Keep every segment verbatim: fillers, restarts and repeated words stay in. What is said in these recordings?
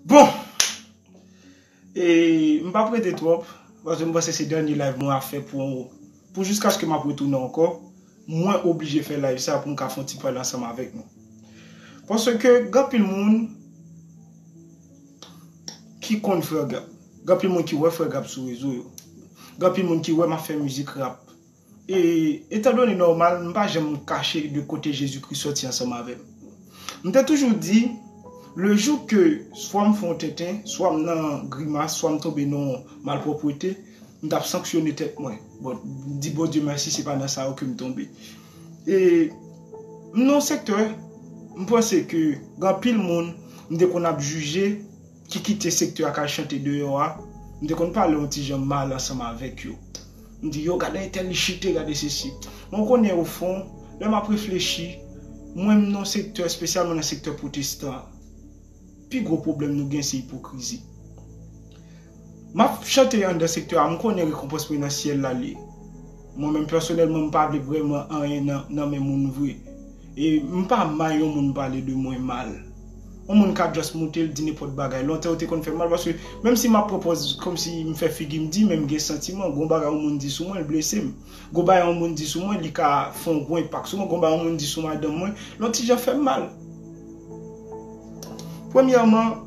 Bon, e m p ap rete twòp, paske m panse se dènye live mwen ap fè pou, pou jiskaske m ap retounen ankò. Mwen oblije fè live sa pou m ka fè yon ti pale ansanm avèk nou. Paske gen anpil moun ki konn Frè Gab. Gen anpil moun ki wè Frè Gab sou rezo yo. Gen anpil moun ki wè m ap fè mizik rap. E, etandone nòmal, m pa janm kache de kote Jezikri sòti ansanm avè m. M te toujou di, le jou ke swa m fè yon tenten, swa m nan grimas, swa m tonbe nan malpwòpte, m t ap sanksyone tèt mwen. Bon, m di Bondye mèsi, se pa nan sa yo ke m tonbe. E m nan yon sektè, m panse ke gen anpil moun m te konn ap jije ki kite sektè a k al chante deyò a, m te konn pale yon ti jan mal ansanm avèk yo. M di, yo, gade entèl li chite, gade sesi. Mwen konnen ofon, lè m ap reflechi, mwen m nan yon sektè, espesyalman nan sektè pwotestan an, pi gwo pwoblèm nou gen se ipokrizi. M ap chante anndan sektè a, m konnen rekonpans mwen nan syèl la li ye. Mwen menm pèsonèlman, m pa vle vrèman anyen nan, nan men moun vre. E m pa may yon moun pale de mwen mal. Yon moun ka just moute, l di nenpòt bagay. Lontan yo te konn fè m mal, paske menm si m ap pran pòz kòmsi m fè figi m di, men m gen santiman. Gon bagay yon moun di sou mwen, l blese m. Gon bagay yon moun di sou mwen, li ka fè yon gwo enpak sou mwen. Gon bagay yon moun di sou madanm mwen, l yon ti jan fè m mal. Premyèman,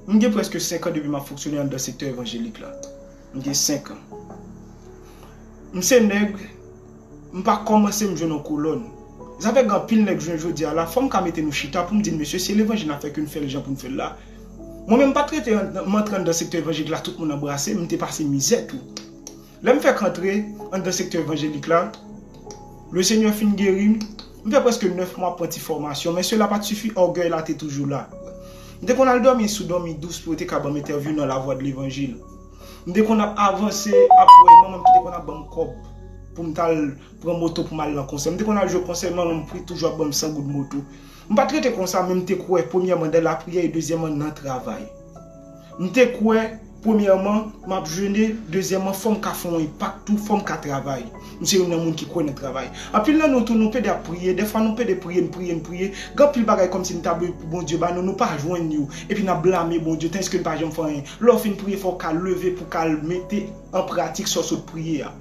m gen prèske senk an depi m ap fonksyone anndan sektè evanjelik la. M gen senk an. M se nèg, m pa kòmanse m jwenn yon kolòn. Sa fè gen anpil nèg jwenn jodi a la, fò m ka mete nou chita pou m di n, mesye, se levanjil n ap fè ke n fè l jan pou n fè l la. Mwen menm m pa t rete an- m antre anndan sektè evanjelik la, tout moun anbrase m, m te pase mizè tou. Lè m fèk antre anndan sektè evanjelik la, Lesenyè fin geri m, m fè prèske nèf mwa ap pran ti fòmasyon, men sela pa t sifi, ògèy la te toujou la. M te konn al dòmi sou dòmi dous pou yo te ka ban m entèvyou nan lavwadlevanjil. M te konn ap avanse ap wè manman m ki te konn ap ban m kòb pou m t al pran moto pou m al nan konsè. M te konn al jwe konsè, manman m pri toujou ap ban m san goud moto. M pa t rete konsa, men m te kwè, premyèman, nan lapriyè e dezyèmman, nan travay. M te kwè, premyèman, m ap jene, dezyèmman, fò m ka fè yon enpak tou, fò m ka travay. M se youn nan moun ki kwè nan travay. Anpil nan nou tou, nou pede ap priye, dèfwa nou pede priye, n priye, n priye. Gen anpil bagay kòmsi n ta vle pou Bondye ba nou, nou pa jwenn yo. Epi n ap blame Bondye, tandiske n pa janm fè anyen. Lè w fin priye, fò w ka leve pou w ka al mete an pratik sa w sot priye a.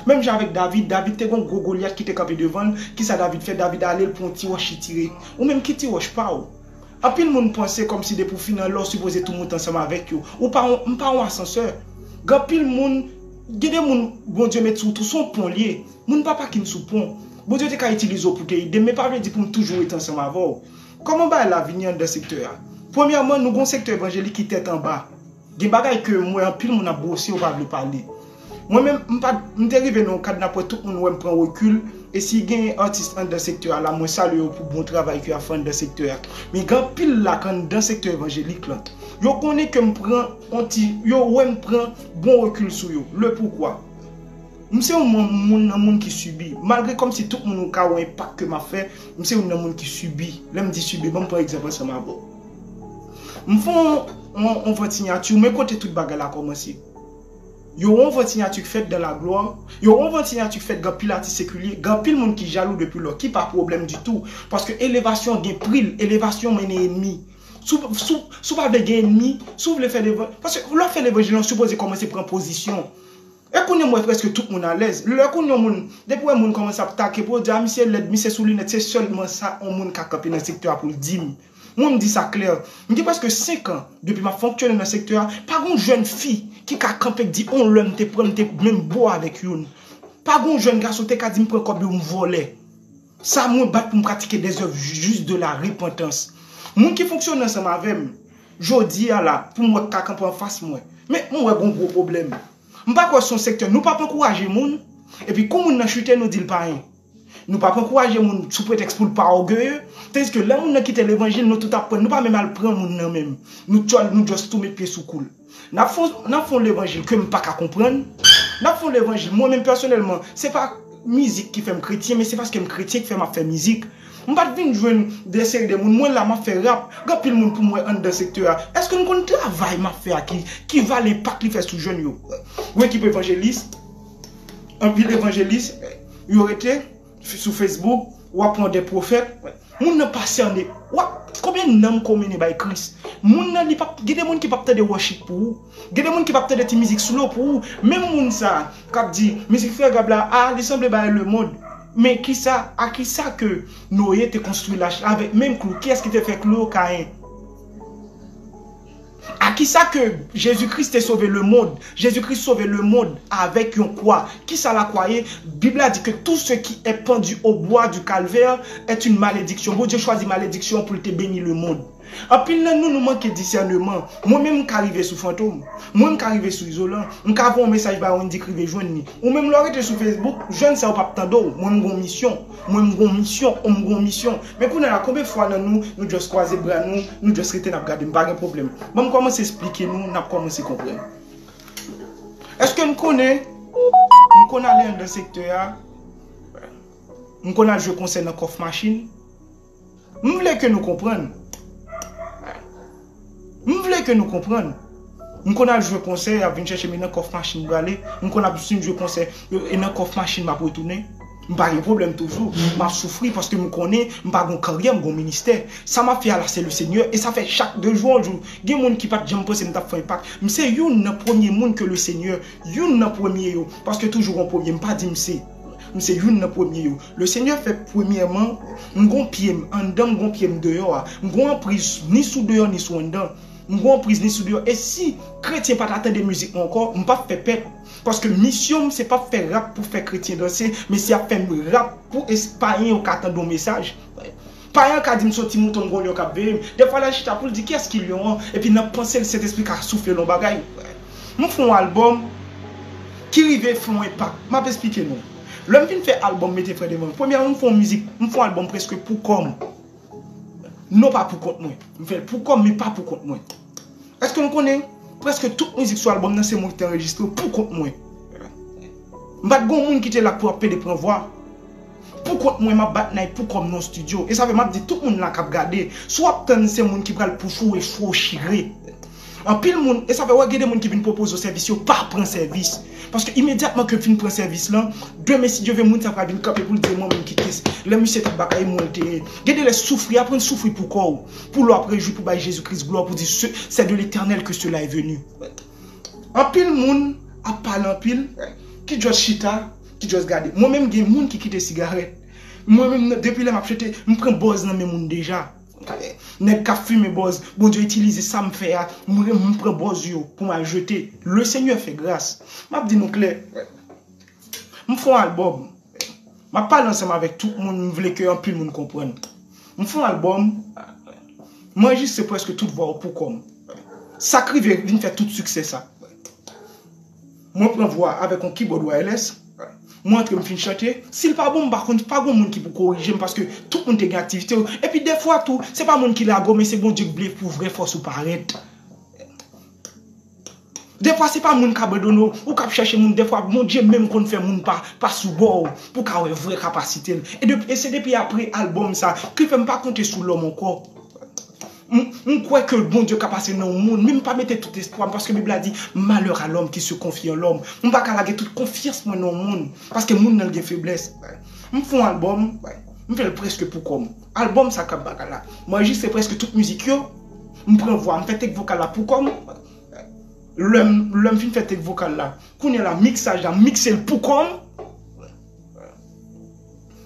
Menm jan avèk David, David te gen yon gwo Golyat ki te kanpe devan l. Kisa David fè? David ale, l pran yon ti wòch, li tire. Ou menm ki ti wòch pa w? Anpil moun panse kòmsi depi w fin anlè, w sipoze tou moute ansanm avèk yo. Ou pa yon, m pa yon asansè. Gen anpil moun, gen de moun Bondye met sou tou, se yon pon li ye. Moun pa pakin sou pon. Bondye te ka itilize w pou te ede m, men pa vle di pou m toujou rete ansanm avè w. Kòman bagay la vini anndan sektè a? Premyèman, nou gen yon sektè evanjelik ki tèt anba. Gen bagay ke m wè anpil moun ap bwose, yo pa vle pale. Mwen menm, m pa, m te rive nan yon kad, n ap wè tout moun wè m pran rekil, e si gen atis anndan sektè a la, mwen salye yo pou bon travay ke y ap fè anndan sektè a. Men gen anpil la k anndan sektè evanjelik lan. Yo konnen ke m pran yon ti, yo wè m pran bon rekil sou yo. Le poukwa? M se yon moun, moun nan moun ki sibi. Malgre kòmsi tout moun ka wè enpak ke m ap fè, m se youn nan moun ki sibi. Lè m di sibi, ban m pran egzanp ansanm avè w. M fè yon, yon, yon vant sinyati, men kote tout bagay la kòmanse. Yo wè yon vant sinyati k fèt dans la gloire, yo wè yon vant sinyati k fèt gen anpil atis sekilye, gen anpil moun ki jalou depi lò, ki pa pwoblèm ditou. Paske elevasyon gen pri l, elevasyon mennen enmi. Si w, si w, si w pa vle gen enmi, si w vle fè levanjil, paske lè w fè levanjil, ou sipoze kòmanse pran pozisyon. E kounye a m wè prèske tout moun alèz. Lè kounye a yon moun, depi w wè moun kòmanse ap take pou yo di, a, misye lèd, misye sou linèt, se sèlman sa yon moun ka kanpe nan sektè a pou l di m. Mwen, m di sa klè. M gen prèske senk an depi m ap fonksyone nan sektè a. Pa gen yon jèn fi ki ka kanpe k di, on lè m te pran, m te menm bò avèk youn. Pa gen yon jèn gason te ka di m pran kòb yo, m vòlè. Sa mwen bat pou m pratike des œuvres justes de la repentance. Moun ki fonksyone ansanm avè m, jodi a la, pou m wè k ka kanpe anfas mwen. Men, m wè gon gwo pwoblèm. M pa kwè se yon sektè, nou p ap ankouraje moun, epi kou moun nan chite, nou di l pa anyen. Nou p ap ankouraje moun sou pretèks pou l pa ògeye, tandiske lè moun nan kite levanjil, nou tout ap pran, nou pa menm al pran moun nan menm. Nou tchòl, nou just tou met pye sou kou l. N ap fè, n ap fè yon levanjil ke m pa ka konprann. N ap fè yon levanjil, mwen menm pèsonèlman, se pa mizik ki fè m kretyen, men se paske m kretyen ki fè m ap fè mizik. M pa t vin jwenn de seri de moun. Mwen la, m ap fè rap. Gen anpil moun pou m wè anndan sektè a. Èske n konn travay m ap fè a ki, ki valè enpak li fè sou jèn yo? Yon ekip evanjelis, anpil evanjelis, yo rete sou Facebook, w ap pran de pwofèt. Moun nan pa sène. W ap, Konbyen nanm ke w mennen bay Kris? Moun nan, li p ap, gen de moun ki p ap tande worship pou ou. Gen de moun ki p ap tande ti mizik slow pou ou. Menm moun sa k ap di mizik Frè Gab la, a, li sanble bay lemonn. Men kisa, a kisa ke Noye te konstwi lach la avèk menm klou? Kiyès ki te fè klou yo? Kayen. A kisa ke Jezi Kris te sove lemonn? Jezi Kris sove lemonn avèk yon kwa. Kisa lakwa ye? Bib la di ke tout ce qui est pendu au bois du calvaire est une malédiction. Bondye chwazi malediksyon pou l te beni lemonn. Anpil nan nou, nou manke disèneman. Mwen menm, m ka rive sou Fantom. Mwen, m ka rive sou Izolan. M ka voye yon mesaj ba Wendy k rive jwenn li. Ou menm, lè w rete sou Facebook, jwenn sa yo p ap tande w. Mwen, m gon misyon. Mwen, m gon misyon. Ou, m gon misyon. Men kounye a la, konbyen fwa nan nou, nou just kwaze bra nou, nou just rete, n ap gade, m pa gen pwoblèm. Ban m kòmanse esplike nou, n ap kòmanse konprann. Èske n konnen, m konn ale anndan sektè a, m konn al jwe konsè nan kòf machin? M vle ke nou konprann. M vle ke nou konprann. M konn al jwe konsè, y ap vin chèche m, e nan kòf machin m prale. M konn ap vin jwe konsè, e nan kòf machin m ap retounen. M pa gen pwoblèm toujou. M ap soufri paske m konnen m pa gon karyè, m gon ministè. Sa m ap fè a la, se le Senyè. E sa fè chak de jou an jou. Gen moun ki pa t janm panse m t ap fè enpak. M se youn nan premye moun ke le Senyè, youn nan premye yo. Paske toujou gon premye, m pa di m se. M se youn nan premye yo. Le Senyè fè premyèman, m gon pye m anndan, m gon pye m deyò a. M gon anpriz ni sou deyò ni sou anndan. M gon anpriz ni sou deyò. E si kretyen pa ta tande mizik mwen ankò, m p ap fè pèt. Paske misyon m, se p ap fè rap pou fè kretyen danse, men se ap fè rap pou es-, payen yo ka tande yon mesaj. Payen an ka di m se yon ti mouton, m gon lyon k ap veye m. Defwa l al chita pou l di kiyès ki lyon an, epi nan panse l, Sentespri ka soufle l yon bagay. M fè yon albòm ki rive fè yon enpak. M ap esplike nou. Lè m fin fè albòm Mete Frè Devan, premyèman, m fè yon mizik, m fè yon albòm prèske pou kò m. Non, pa pou kont mwen. M fè l pou kò m, men pa pou kont mwen. Èske nou konnen, prèske tout mizik sou albòm nan, se mwen ki te anrejistre yo pou kont mwen. M pa t gon moun ki te la pou ap pede pran vwa. Pou kont mwen, m ap bat nay pou kò m nan estidyo. E sa fè m ap di tout moun la k ap gade, si w ap tann se moun ki pral pouche w, echwe w, chire. Anpil moun, e sa fè w wè gen de moun ki vin pwopoze w sèvis, yo pa pran sèvis. Paske imedyatman ke fin pran sèvis lan, demen, si Dye vle, moun sa pral vin kanpe pou l di, e mwen menm ki te, lè misye t ap bagay, mwen l te ye. Gen de lè soufri, aprann soufri pou kò w, pou lè w ap rejwi, pou bay Jezi Kris glwa, pou di, "Ce, c'est de l'Éternel que cela est venu." Anpil moun ap pale anpil, ki just chita, ki just gade. Mwen menm gen moun ki kite sigarèt. Mwen menm, depi lè m ap chante, m pran bòz nan men moun deja. Nèg k ap fimen bòz, Bondye itilize sa m fè a, m, m pran bòz yo pou m al jete. Le Senyè fè gras. M ap di nou klè. M fè yon albòm. M ap pale ansanm avèk tout moun, m vle ke anpil moun konprann. M fè yon albòm. M anrejistre prèske tout vwa yo pou kò m. Sa k rive vin fè tout siksè sa. Mwen pran vwa avèk yon keyboard wireless. Mwen antre, m fin chante. Si l pa bon, m pa konn, pa gon moun ki pou korije m paske tout moun te gen aktivite yo. Epi defwa tou, se pa moun ki lage w, men se Bondye k vle pou vrè fòs ou parèt. Defwa, se pa moun k abandone w, ou k ap chèche moun. Defwa, Bondye menm konn fè moun pa, pa sou bò w, pou w ka wè vrè kapasite l. E depi, e se depi apre albòm sa, ki fè m pa konte sou lòm ankò. M, m kwè ke Bondye ka pase nan yon moun, men m pa mete tout espwa m, paske Bib la di, "Malheur à l'homme qui se confie en l'homme." M pa ka lage tout konfyans mwen nan yon moun, paske moun nan gen feblès. M fè yon albòm, m fè l prèske pou kò m. Albòm sa k ap bagay la. M anrejistre prèske tout mizik yo, m pran vwa, m fè tek vokal la pou kò m. Lè m, lè m fin fè tek vokal la, kounye a la, miksaj la, m mikse l pou kò m.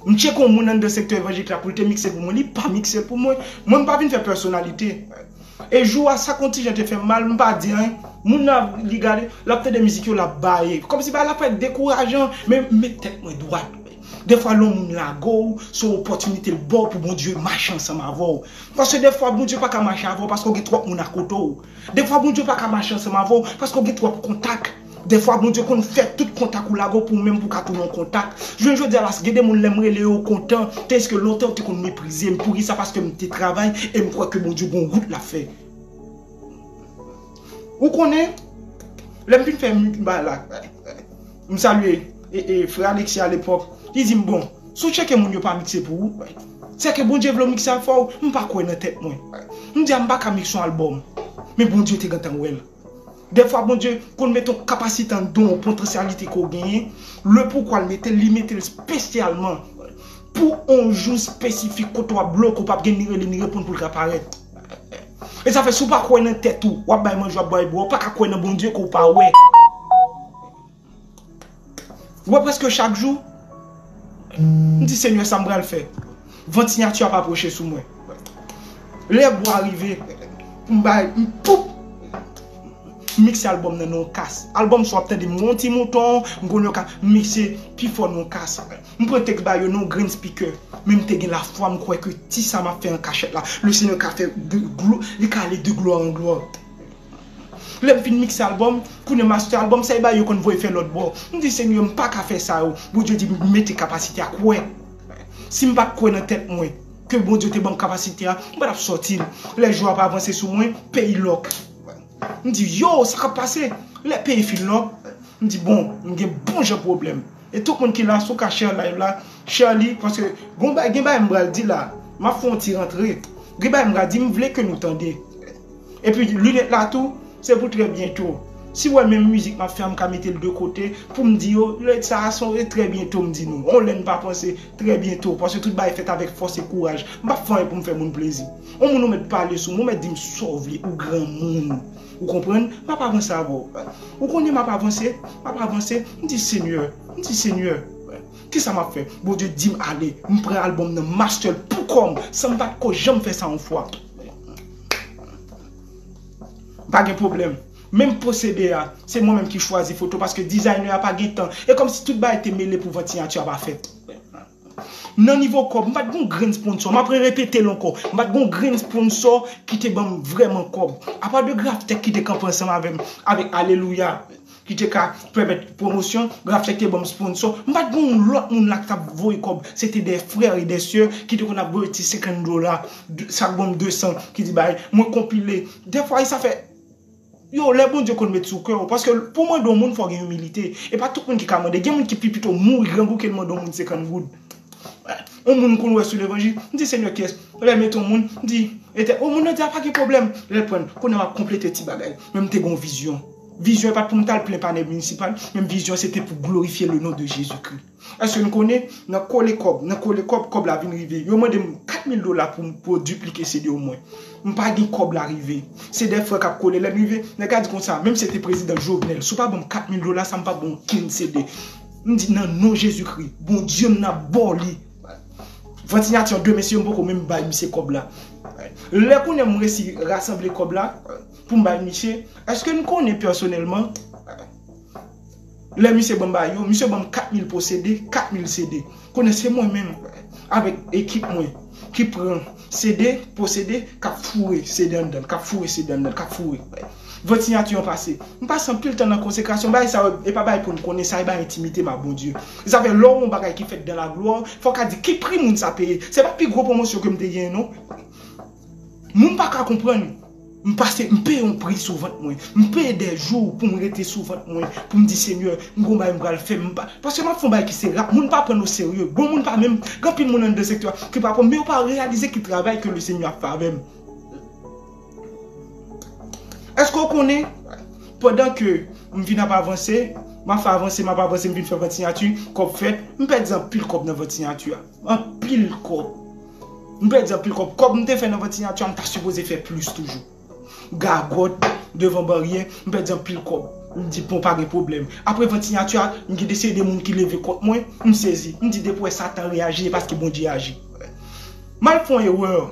M tcheke yon moun anndan sektè evanjelik la pou l te mikse l pou mwen, li pa mikse l pou mwen. Mwen, m pa vin fè pèsonalite. E jou a, sa k yon ti jan te fè m mal, m pa di anyen. Moun nan, li gade, l ap tande mizik yo, l ap baye. Kòmsi bagay la parèt dekourajan, men m met tèt mwen dwat. Defwa, lè yon moun lage w, se yon opòtinite l ba w pou Bondye mache ansanm avè w. Paske defwa, Bondye pa ka mache avè w paske w gen twòp moun akote w. Defwa, Bondye pa ka mache ansanm avè w paske w gen twòp kontak. Defwa, Bondye konn fè tout kontak ou lage w pou ou menm pou w ka tounen yon kontak. Jounen jodi a la, gen de moun lè m rele yo kontan, tandiske lontan yo te konn meprize m. Poukisa? Paske m te travay e m kwè ke Bondye gen yon wout l ap fè. Ou konnen, lè m fin fè m ba la, m salye e, e, frè Alexis alepòk, li di m, "Bon, si w tcheke moun yo pa mikse pou ou, se ke Bondye vle w mikse avè w." M pa kwè nan tèt mwen. M di a, "M pa ka mikse yon albòm." Men Bondye te gentan wè l. Defwa, Bondye konn mete yon kapasite anndan w, yon potansyalite ke w genyen. Le poukwa l mete l, li mete l espesyalman. Pou yon jou espesifik kote w ap bloke, w p ap gen ni rele ni reponn pou l ka parèt. E sa fè si w pa kwè nan tèt ou, w ap bay manje, w ap bay bwè, w pa ka kwè nan Bondye ke w pa wè. W wè prèske chak jou, m di, Senyè, sa m pral fè? Vantilatè ap apwoche sou mwen. Lè bwa rive, m bay, m poup! M mikse albòm nan nan yon kas. Albòm sa w ap tande m yon ti mouton, m konn yon kas, m mikse pi fò nan yon kas. M pran tèks ba yo nan yon grenn speaker. Men m te gen lafwa, m kwè ke ti sa m ap fè an kachèt la, Lesenyè ka fè de glo, li ka ale de glwa an glwa. Lè m fin mikse albòm, kounye a master albòm, sa e ba yo konn voye fè lòt bò. M di, Senyè, m pa ka fè sa yo. Bondye di m mete kapasite a, kwè. Si m pa t kwè nan tèt mwen, ke Bondye te ban m kapasite a, m pa t ap sòti l. Lè jou ap avanse sou mwen, peyi lòk. M di, yo, sa k ap pase? Lè peyi fin lòk, m di, bon, m gen bon jan pwoblèm. E tout moun ki la, si w ka share live la, share li, paske gon bay, gen bagay m pral di la, m ap fè yon ti rantre. Gen bagay m pral di, m vle ke nou tande. Epi, linèt la tou, se pou trè byento. Si w wè menm mizik m ap fè a, m ka mete l de kote, pou m di yo, lè sa a, se trè byento, m di nou. On lè n pa panse, trè byento, paske tout bagay fèt avèk fòs e kouraj. M p ap fè anyen pou m fè moun plezi. On moun ou mèt pale sou mwen, ou mèt di m sa w vle, ou granmoun. Ou konprann? M ap avanse avè w. Ou konnen m ap avanse, m ap avanse. M di, Senyè, m di, Senyè, kisa m ap fè? Bondye di m ale, m pran albòm nan, m achte l pou kò m, san m pa t ko janm fè sa yon fwa. Pa gen pwoblèm. Menm posede a, se mwen menm ki chwazi foto, paske dizayna a pa gen tan. E kòmsi tout bagay te mele pou vantilatè a pa fèt. Nan nivo kòb, m pa t gon grenn sponsò. M ap repete l ankò. M pa t gon grenn sponsò ki te ban m vrèman kòb. Apa de Graftech ki te kanpe ansanm avè m, avèk Alelouya, ki te ka pèmèt pwomosyon, Graftech te ban m sponsò. M pa t gon lòt moun la ki t ap voye kòb. Se te de frè e de sè ki te konn ap voye ti senkant dola, de- sa k ban m de san, ki di bay. Mwen konpile. Dèfwa, sa fè Yo, lè Bondye konn met sou kè w, paske pou mande yon moun, fò w gen imilite. E pa tout moun ki ka mande. Gen moun ki pi pito mouri grangou ke l mande yon moun senkant goud. Yon moun m konn wè sou levanjil, m di, Senyè, kiyès? Lè l mete yon moun, m di, Etè-, yon moun nan di, a, pa gen pwoblèm. Lè l pran l, kounye a m ap konplete ti bagay. Men m te gen yon vizyon. Vizyon e pa t pou m t al plen panè minisipal, men vizyon se te pou glorifye le non de Jezikri. Èske n konnen? Nan kole kòb, nan kole kòb, kòb la vin rive. Yo mande m kat mil dola pou m, pou yo diplike C D omwen. M pa gen kòb la rive. Se de frè k ap kole. Lè m rive, nèg la di konsa, menm si se te prezidan Jovenel, si w pa ban m kat mil dola, sa m p ap ban w okenn C D. M di, nan non Jezikri, Bondye m nan ap ba w li. Vantilatè an demen, si yo m poko menm bay misye kòb la. Lè kounye a m resi rasanble kòb la, pou m bay misye, èske n konnen pèsonèlman? Lè misye ban m bagay yo, misye ban m kat mil posede, kat mil C D. Konnen se mwen menm, avèk ekip mwen, ki pran C D, posede, k ap foure C D anndan, k ap foure C D anndan, k ap foure. Vantilatè an pase. M pase anpil tan nan konsekrasyon. Bagay sa yo, e pa bagay pou n konnen, sa e bagay entimite m ak Bondye. Sa fè lè w wè yon bagay ki fèt dan laglwa, fò w ka di ki pri moun sa peye. Se pa pi gwo pwomosyon ke m te genyen, non. Moun pa ka konprann. M pase, m peye yon pri sou vant mwen. M peye de jou pou m rete sou vant mwen. Pou m di, Senyè, m gon bagay m pral fè. M pa, paske m ap fè yon bagay ki se rap. Moun pa pran n oserye. Bon, moun pa menm, gen anpil moun anndan sektè a ki pa pran, men yo pa reyalize ki travay ke Lesenyè ap fè avè m. Èske w konnen, pandan ke m vin ap avanse, m ap fè avanse, m ap avanse, m vin fè vantilatè, kòb fèt, m pèdi anpil kòb nan vantilatè a. Anpil kòb. M pèdi anpil kòb. Kòb m te fè nan vantilatè a, m ta sipoze fè plis toujou. Gagòt, devan baryè, m pèdi anpil kòb. M di, bon, pa gen pwoblèm. Apre vantilatè a, m gen de seri de moun ki leve kont mwen, m sezi. M di, depi w wè Satan reyaji, e paske Bondye aji. M al fè yon erè.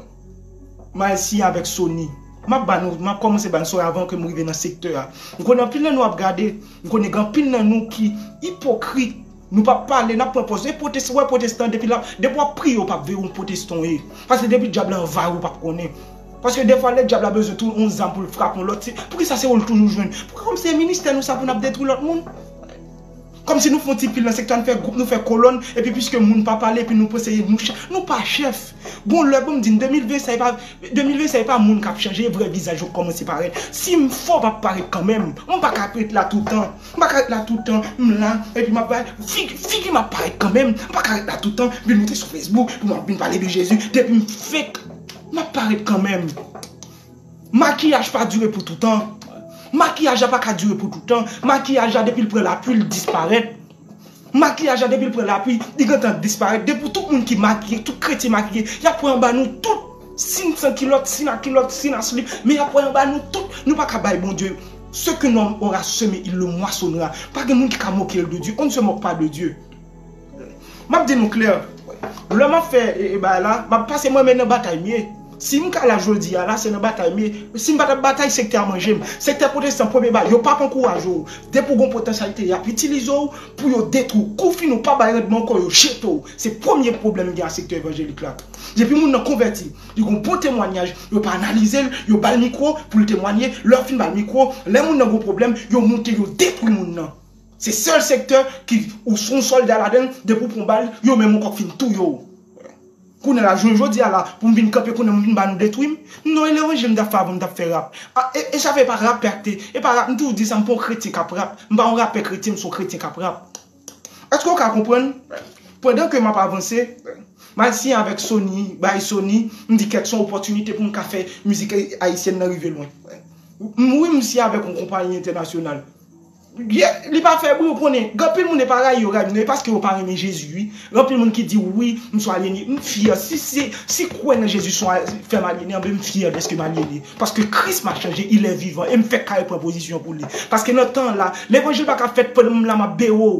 M al siyen avèk Sony. M ap ba nou, m ap kòmanse ba nou sa avan ke m rive nan sektè a. M konnen anpil nan nou ap gade, m konnen gen anpil nan nou ki ipokrit. Nou p ap pale, n ap pran pòz. E pwotestan, w wè pwotestan, depi l ap, depi w ap priye, w p ap veye yon pwotestan w ye. Paske depi dyab la anvayi w, w p ap konnen. Paske defwa, lè dyab la bezwen tou yon zam pou l frape yon lòt, se, poukisa se ou l toujou jwenn? Poukisa kòm se ministè nou sa pou n ap detwi lòt moun? Kòmsi nou fè yon ti pil nan sektè a, nou fè gwoup, nou fè kolòn, epi piske moun pa pale, epi nou panse nou chèf. Nou pa chèf. Gon lè, bon, m di n, de mil ven sa, e pa, de mil ven sa, e pa moun k ap chanje, e vrè vizaj yo kòmanse parèt. Si m fò, w p ap parèt kanmenm. M pa ka ret la toutan. M pa ka ret la toutan. M la, epi m ap bay, figi, figi m ap parèt kanmenm. M pa ka ret la toutan, vin moute sou Facebook, pou m ap vin pale de Jezi. Depi m fake, m ap parèt kanmenm. Makiyaj pa dire pou toutan. Makiyaj la pa ka dire pou toutan. Makiyaj la, depi l pran lapli, l disparèt. Makiyaj la, depi l pran lapli, li gentan disparèt. Depi tout moun ki makiye, tout kretyen makiye, y ap wè anba nou tout. Si n san kilòt, si n a kilòt, si n a slip, men y ap wè anba nou tout. Nou pa ka bay Bondye. Ce qu'un homme aura semé, il le moissonnera. Pa gen moun ki ka moke l de Dieu. On ne se moque pas de Dieu. M ap di nou klè, lè m ap fè e, e bagay la, m ap pase mwen menm nan batay m ye. Si m ka la jodi a la, se nan batay m ye. Si m pa t ap batay, sektè a manje m. Sektè pwotestan, premye bagay, yo p ap ankouraje w. Depi w gen potansyalite, y ap itilize w pou yo detwi w. Kou fin ou pa bay randman ankò, yo jete w. Se premye pwoblèm gen a sektè evanjelik la. Depi moun nan konvèti, li gen bon temwanyaj, yo pa analize l, yo ba l mikwo pou l temwanye. Lè yo fin ba l mikwo, lè moun nan gen pwoblèm, yo moute, yo detwi moun nan. Se sèl sektè ki ou se yon sòlda ladan l, depi w pran bal, yo menm ankò fin touye w. Kounye a la, jounen jodi a la, pou m vin kanpe kounye a, m vin ba nou detwi m. Non, e levanjil m t ap fè avan m t ap fè rap. A, e, e sa fè e pa rapè ak te, e pa rap, m toujou di sa, m pa yon kretyen k ap rap. M pa yon rapè kretyen, m se yon kretyen k ap rap. Èske w ka konprann? Pandan ke m ap avanse, m al siyen avèk Sony, bay Sony, m di kèt se yon opòtinite pou m ka fè mizik ayisyèn nan rive lwen. M, wi, m siyen avèk yon konpayi entènasyonal. Ye, li pa fè bri, ou konnen. Gen anpil moun e pa rayi yo rayi m, non, e paske yo pa renmen Jezi, wi. Gen anpil moun ki di, wi, m sou alyene. M fyè. Si, si, si kwè nan Jezi se yon a-, fè m alyene, anben m fyè dèske m alyene. Paske Kris m a chanje, il est vivant. E m fèk ka repran pozisyon pou li. Paske nan tan la, levanjil pa ka fèt pandan m la m ap bewo.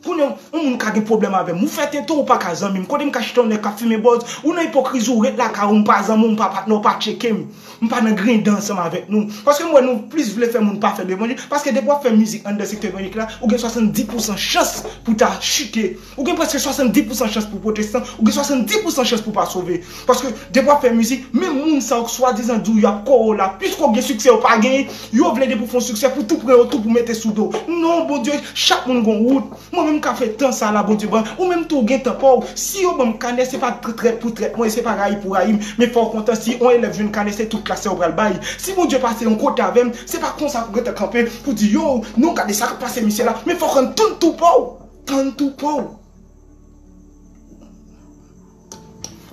Kounye a, yon moun ka gen pwoblèm avè m. Ou fè tenten, ou pa ka zanmi m. Kote m ka chita yon nèg k ap fimen bòz, ou nan ipokrizi, ou ret lakay ou, m pa zanmi w, m pa patnè w, pa tcheke m. M pa nan grinden ansanm avèk nou. Paske m wè nou plis vle fè moun pa fè levanjil. Paske depi w ap fè mizik anndan sektè evanjelik la, ou gen swasanndis pousan chans pou w ta chite. Ou gen prèske swasanndis pousan chans pou w pwotestan. Ou gen swasanndis pousan chans pou w pa sove. Paske depi w ap fè mizik, menm moun sa yo k swadizan di w y ap kore w la, piske w gen siksè yo pa genyen, yo vle depi w fè yon siksè pou tou pran yo tou pou mete sou do w. Non, Bondye, chak moun gen yon wout. Mwen menm m ka fè tan sa la Bondye ban. Ou menm tou ou gen tan pa w. Si yo ban m kanè, se pa trèt pou trèt mwen, se pa rayi pou rayi m. Men fò w kontan si yon elèv jwenn kanè, se tout klas la yo pral bay. Si Bondye pase yon kote avè m, se pa konsa pou gentan kanpe pou di, yo, non, gade sa k ap pase misye la. Men fò w konn tann tou pa w. Tann tou pa w.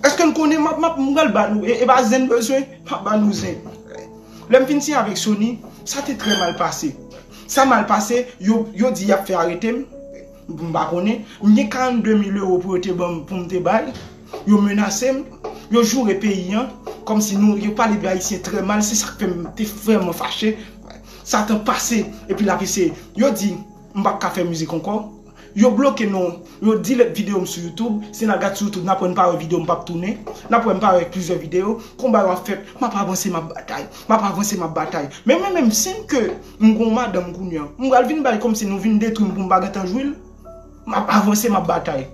Èske n konnen m ap, m ap, m pral ba nou, e, e pa zen m bezwen, m ap ba nou zen. Lè m fin siyen avèk Sony, sa te trè mal pase. Sa mal pase, yo, yo di y ap fè arete m. M pa konnen. M gen karannde mil ewo pou yo te ban m, pou m te bay. Yo menase m. Yo joure peyi an. Kòmsi nou, yo pale de Ayisyen trè mal. Se sa k fè m te vrèman fache. Satan pase, epi l ap eseye. Yo di, m p ap ka fè mizik ankò. Yo bloke non, yo delete videyo m sou YouTube. Si n al gad sou YouTube, n ap wè m pa wè videyo m p ap tounen. N ap wè m pa wè plizyè videyo. Konba yo ap fèt, m ap avanse, m ap batay. M ap avanse, m ap batay. Men mwen menm, si m ke m gon madanm kounye a, m pral vin bay kòmsi nou vin detwi m pou m pa gentan jwi l. M ap avanse, m ap batay.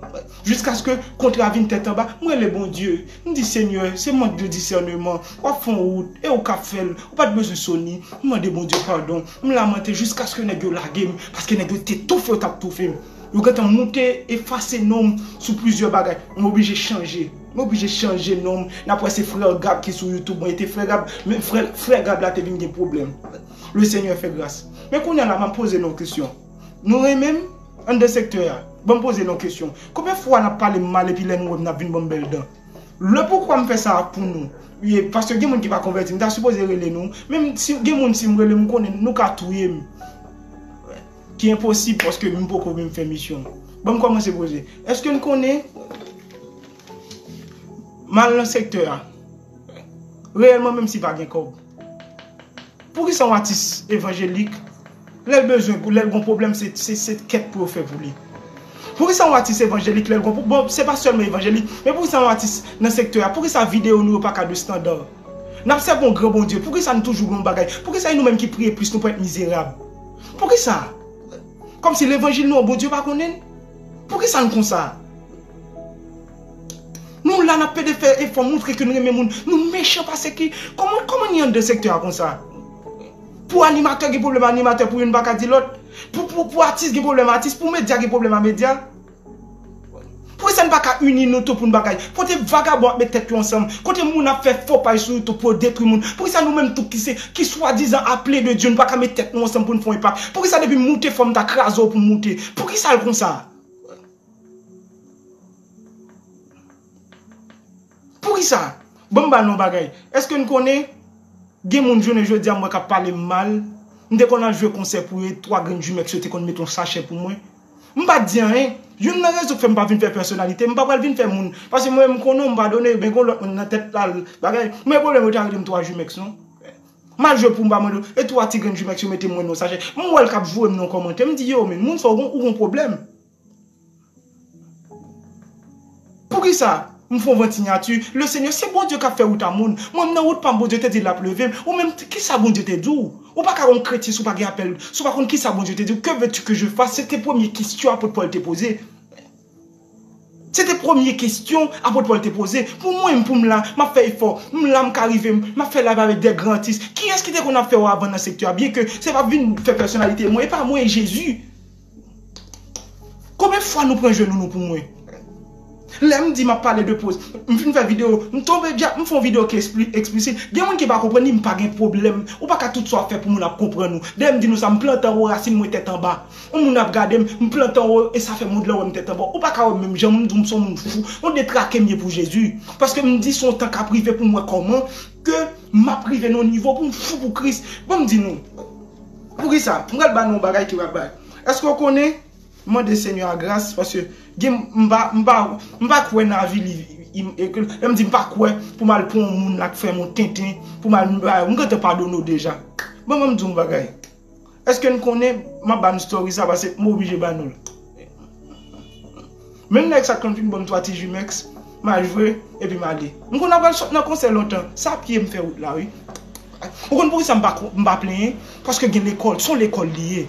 Jiskaske kontra vin tèt anba, m rele Bondye. M di, Senyè, se mank de disèneman. W ap fè yon wout, e ou k ap fè l. Ou pa t bezwen Sony. M mande Bondye padon. M lamante jiskaske nèg yo lage m, paske nèg yo te toufe, yo t ap toufe m. Yo gentan moute, efase non m sou plizyè bagay. M oblije chanje. M oblije chanje non m. N ap wè se frè Gab ki sou YouTube. Mwen rete frè Gab, men frè, frè Gab la te vin gen pwoblèm. Le Senyè fè gras. Men kounye a la, m ap poze nou yon kesyon. Nou renmen m anndan sektè a? Ban m poze nou yon kesyon. Konbyen fwa n ap pale m mal epi lè nou wè m n ap vin ban m bèl dan? Le poukwa m fè sa a pou nou? Ye, paske gen moun ki pa konvèti, m ta sipoze rele nou. Menm si gen moun, si m rele, m konnen nou ka touye m. Ki enposib paske m poko menm fè misyon. Ban m kòmanse poze. Èske n konnen m al nan sektè a? Reyèlman, menm si pa gen kòb. Poukisa yon atis evanjelik, lè l bezwen, lè l gon pwoblèm, se, se, se kèt pou yo fè pou li? Poukisa yon atis evanjelik, lè l gon pwoblèm, bon, se pa sèlman evanjelik, men poukisa yon atis nan sektè a, poukisa videyo nou yo pa ka de estanda? N ap sèvi yon gran Bondye, poukisa n toujou gen yon bagay? Poukisa e nou menm ki priye plis, nou parèt mizerab? Poukisa? Kòmsi levanjil nou an, Bondye pa konnen n? Poukisa n konsa? Nou la, n ap pede fè efò, montre ke nou renmen moun. Nou mechan pase ki, kòman, kòman ni anndan sektè a konsa? Pou animatè gen pwoblèm animatè, pou youn pa ka di lòt. Pou, pou, pou atis gen pwoblèm atis, pou medya gen pwoblèm a medya. Poukisa n pa ka ini nou tou pou n bagay? Kote vagabon ap met tèt yo ansanm, kote moun ap fè fo paj sou YouTube pou yo detwi moun, poukisa nou menm tou ki se, ki swadizan aple de Dye, nou pa ka met tèt nou ansanm pou n fè yon enpak? Poukisa depi m moute fò m ta kraze w pou m moute? Poukisa l konsa? Poukisa? Ban m ba nou yon bagay. Èske n konnen gen moun jounen jodi a m wè k ap pale m mal? M te konn al jwe konsè pou yo, e twa grenn Jumex yo te konn mete yon sachè pou mwen. M pa t di anyen. Youn nan rezon k fè m pa vin fè pèsonalite, m pa pral vin fè moun. Paske mwen, m konnen w, m padone, men gon lòt moun nan tèt la, bagay. Mwen, pwoblèm yo ta rele m twa Jumex, non? M al jwe pou m pa mande w, e twa ti grenn Jumex yo mete mwen nan sachè. M wè l k ap voye m nan kòmantè, m di, yo, men moun sa, ou gon, ou gon pwoblèm. Poukisa m fè yon vant sinyati? Le Senyè, se Bondye k ap fè wout a moun. Mwen, m nan wout pa m, Bondye te di l ap leve m. Ou menm, kisa Bondye te di w? Ou pa ka yon kretyen si w pa gen apèl, si w pa konn kisa Bondye te di w. Que veux-tu que je fasse? Se te premye kesyon apot Pòl te poze. Se te premye kesyon apot Pòl te poze. Pou mwen, pou m la, m ap fè efò. M la, m ka rive, m, m ap fè live avèk de gran atis. Kiyès ki te konn ap fè yo avan nan sektè a? Byenke se pa vin fè pèsonalite mwen, e pa mwen, e Jezi. Konbyen fwa nou pran jenou nou pou mwen? Lè m di m ap pale de poz, m fin fè videyo, m tonbe djab, m fè yon videyo ki ekspli-, eksplisit. Gen moun ki pa konprann li, m pa gen pwoblèm. Ou pa ka tout sa w ap fè pou moun ap konprann ou. Dèyè m di nou sa, m plante anwo rasin mwen tèt anba. Yon moun ap gade m, m plante anwo, e sa fè mond lan wè m tèt anba. Ou pa ka wè m menm jan, m di w m se yon moun fou. Yon detrake m ye pou Jezi. Paske m di se yon tan k ap rive pou m wè kòman ke m ap rive nan yon nivo pou m fou pou Kris. Bon, m di nou, poukisa? M pral ba nou yon bagay ki pral bay. Èske w konnen? Mande Senyè a gras, paske gen, m pa, m pa, m pa kwè nan avili, im-, e ke, lè m di m pa kwè, pou m al pran yon moun la k fè m yon tenten, pou m al, m, m gentan padone w deja. Bon, mwen m di w yon bagay. Èske n konnen, m ap ba n story sa, paske m oblije ba nou l. Menm nèg sa k konn fin ban m twa ti Jumex, m al jwe, epi m ale. M konn ap al sot nan konsè lontan, sa pye m fè wout la, wi. Ou konn poukisa m pa, m pa plenyen? Paske gen lekòl, se yon lekòl li ye.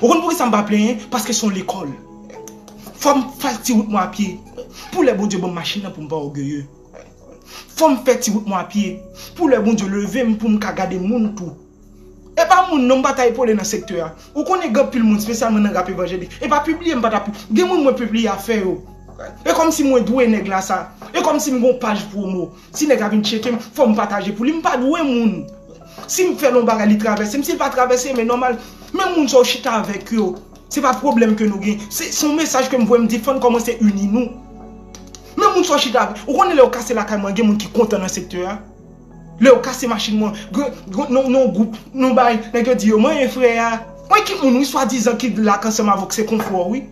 Ou konn poukisa m pa plenyen? Paske se yon lekòl. Fò m fè ti wout mwen a pye. Pou lè Bondye ban m machin nan pou m pa ògeye. Fò m fè ti wout mwen a pye. Pou lè Bondye leve m pou m ka gade moun tou. E pa moun non, m pa ta epole nan sektè a. Ou konnen gen anpil moun, espesyalman nan rap evanjelik. E pa pibliye m pa ta pi-, gen moun mwen pibliye afè yo. E kòmsi mwen dwe nèg la sa. E kòmsi m gon paj pwomo. Si nèg la vin tcheke m, fò m pataje pou li. M pa dwe moun. Si m fè l yon bagay, li travèse m. Si l pa travèse, men nòmal. Men moun sa w chita avèk yo, se pa pwoblèm ke nou gen. Se, se yon mesaj ke m voye, m di fò n kòmanse ini nou. Men moun sa w chita avèk, ou konnen lè yo kase lakay mwen, gen moun ki kontan nan sektè a. Lè yo kase machin mwen, gen, gen, nan, nan gwoup, nou bay, nèg yo di yo manyen frè a. Mwen ki moun, wi, swadizan ki la k ansanm avè w, se konfò, wi.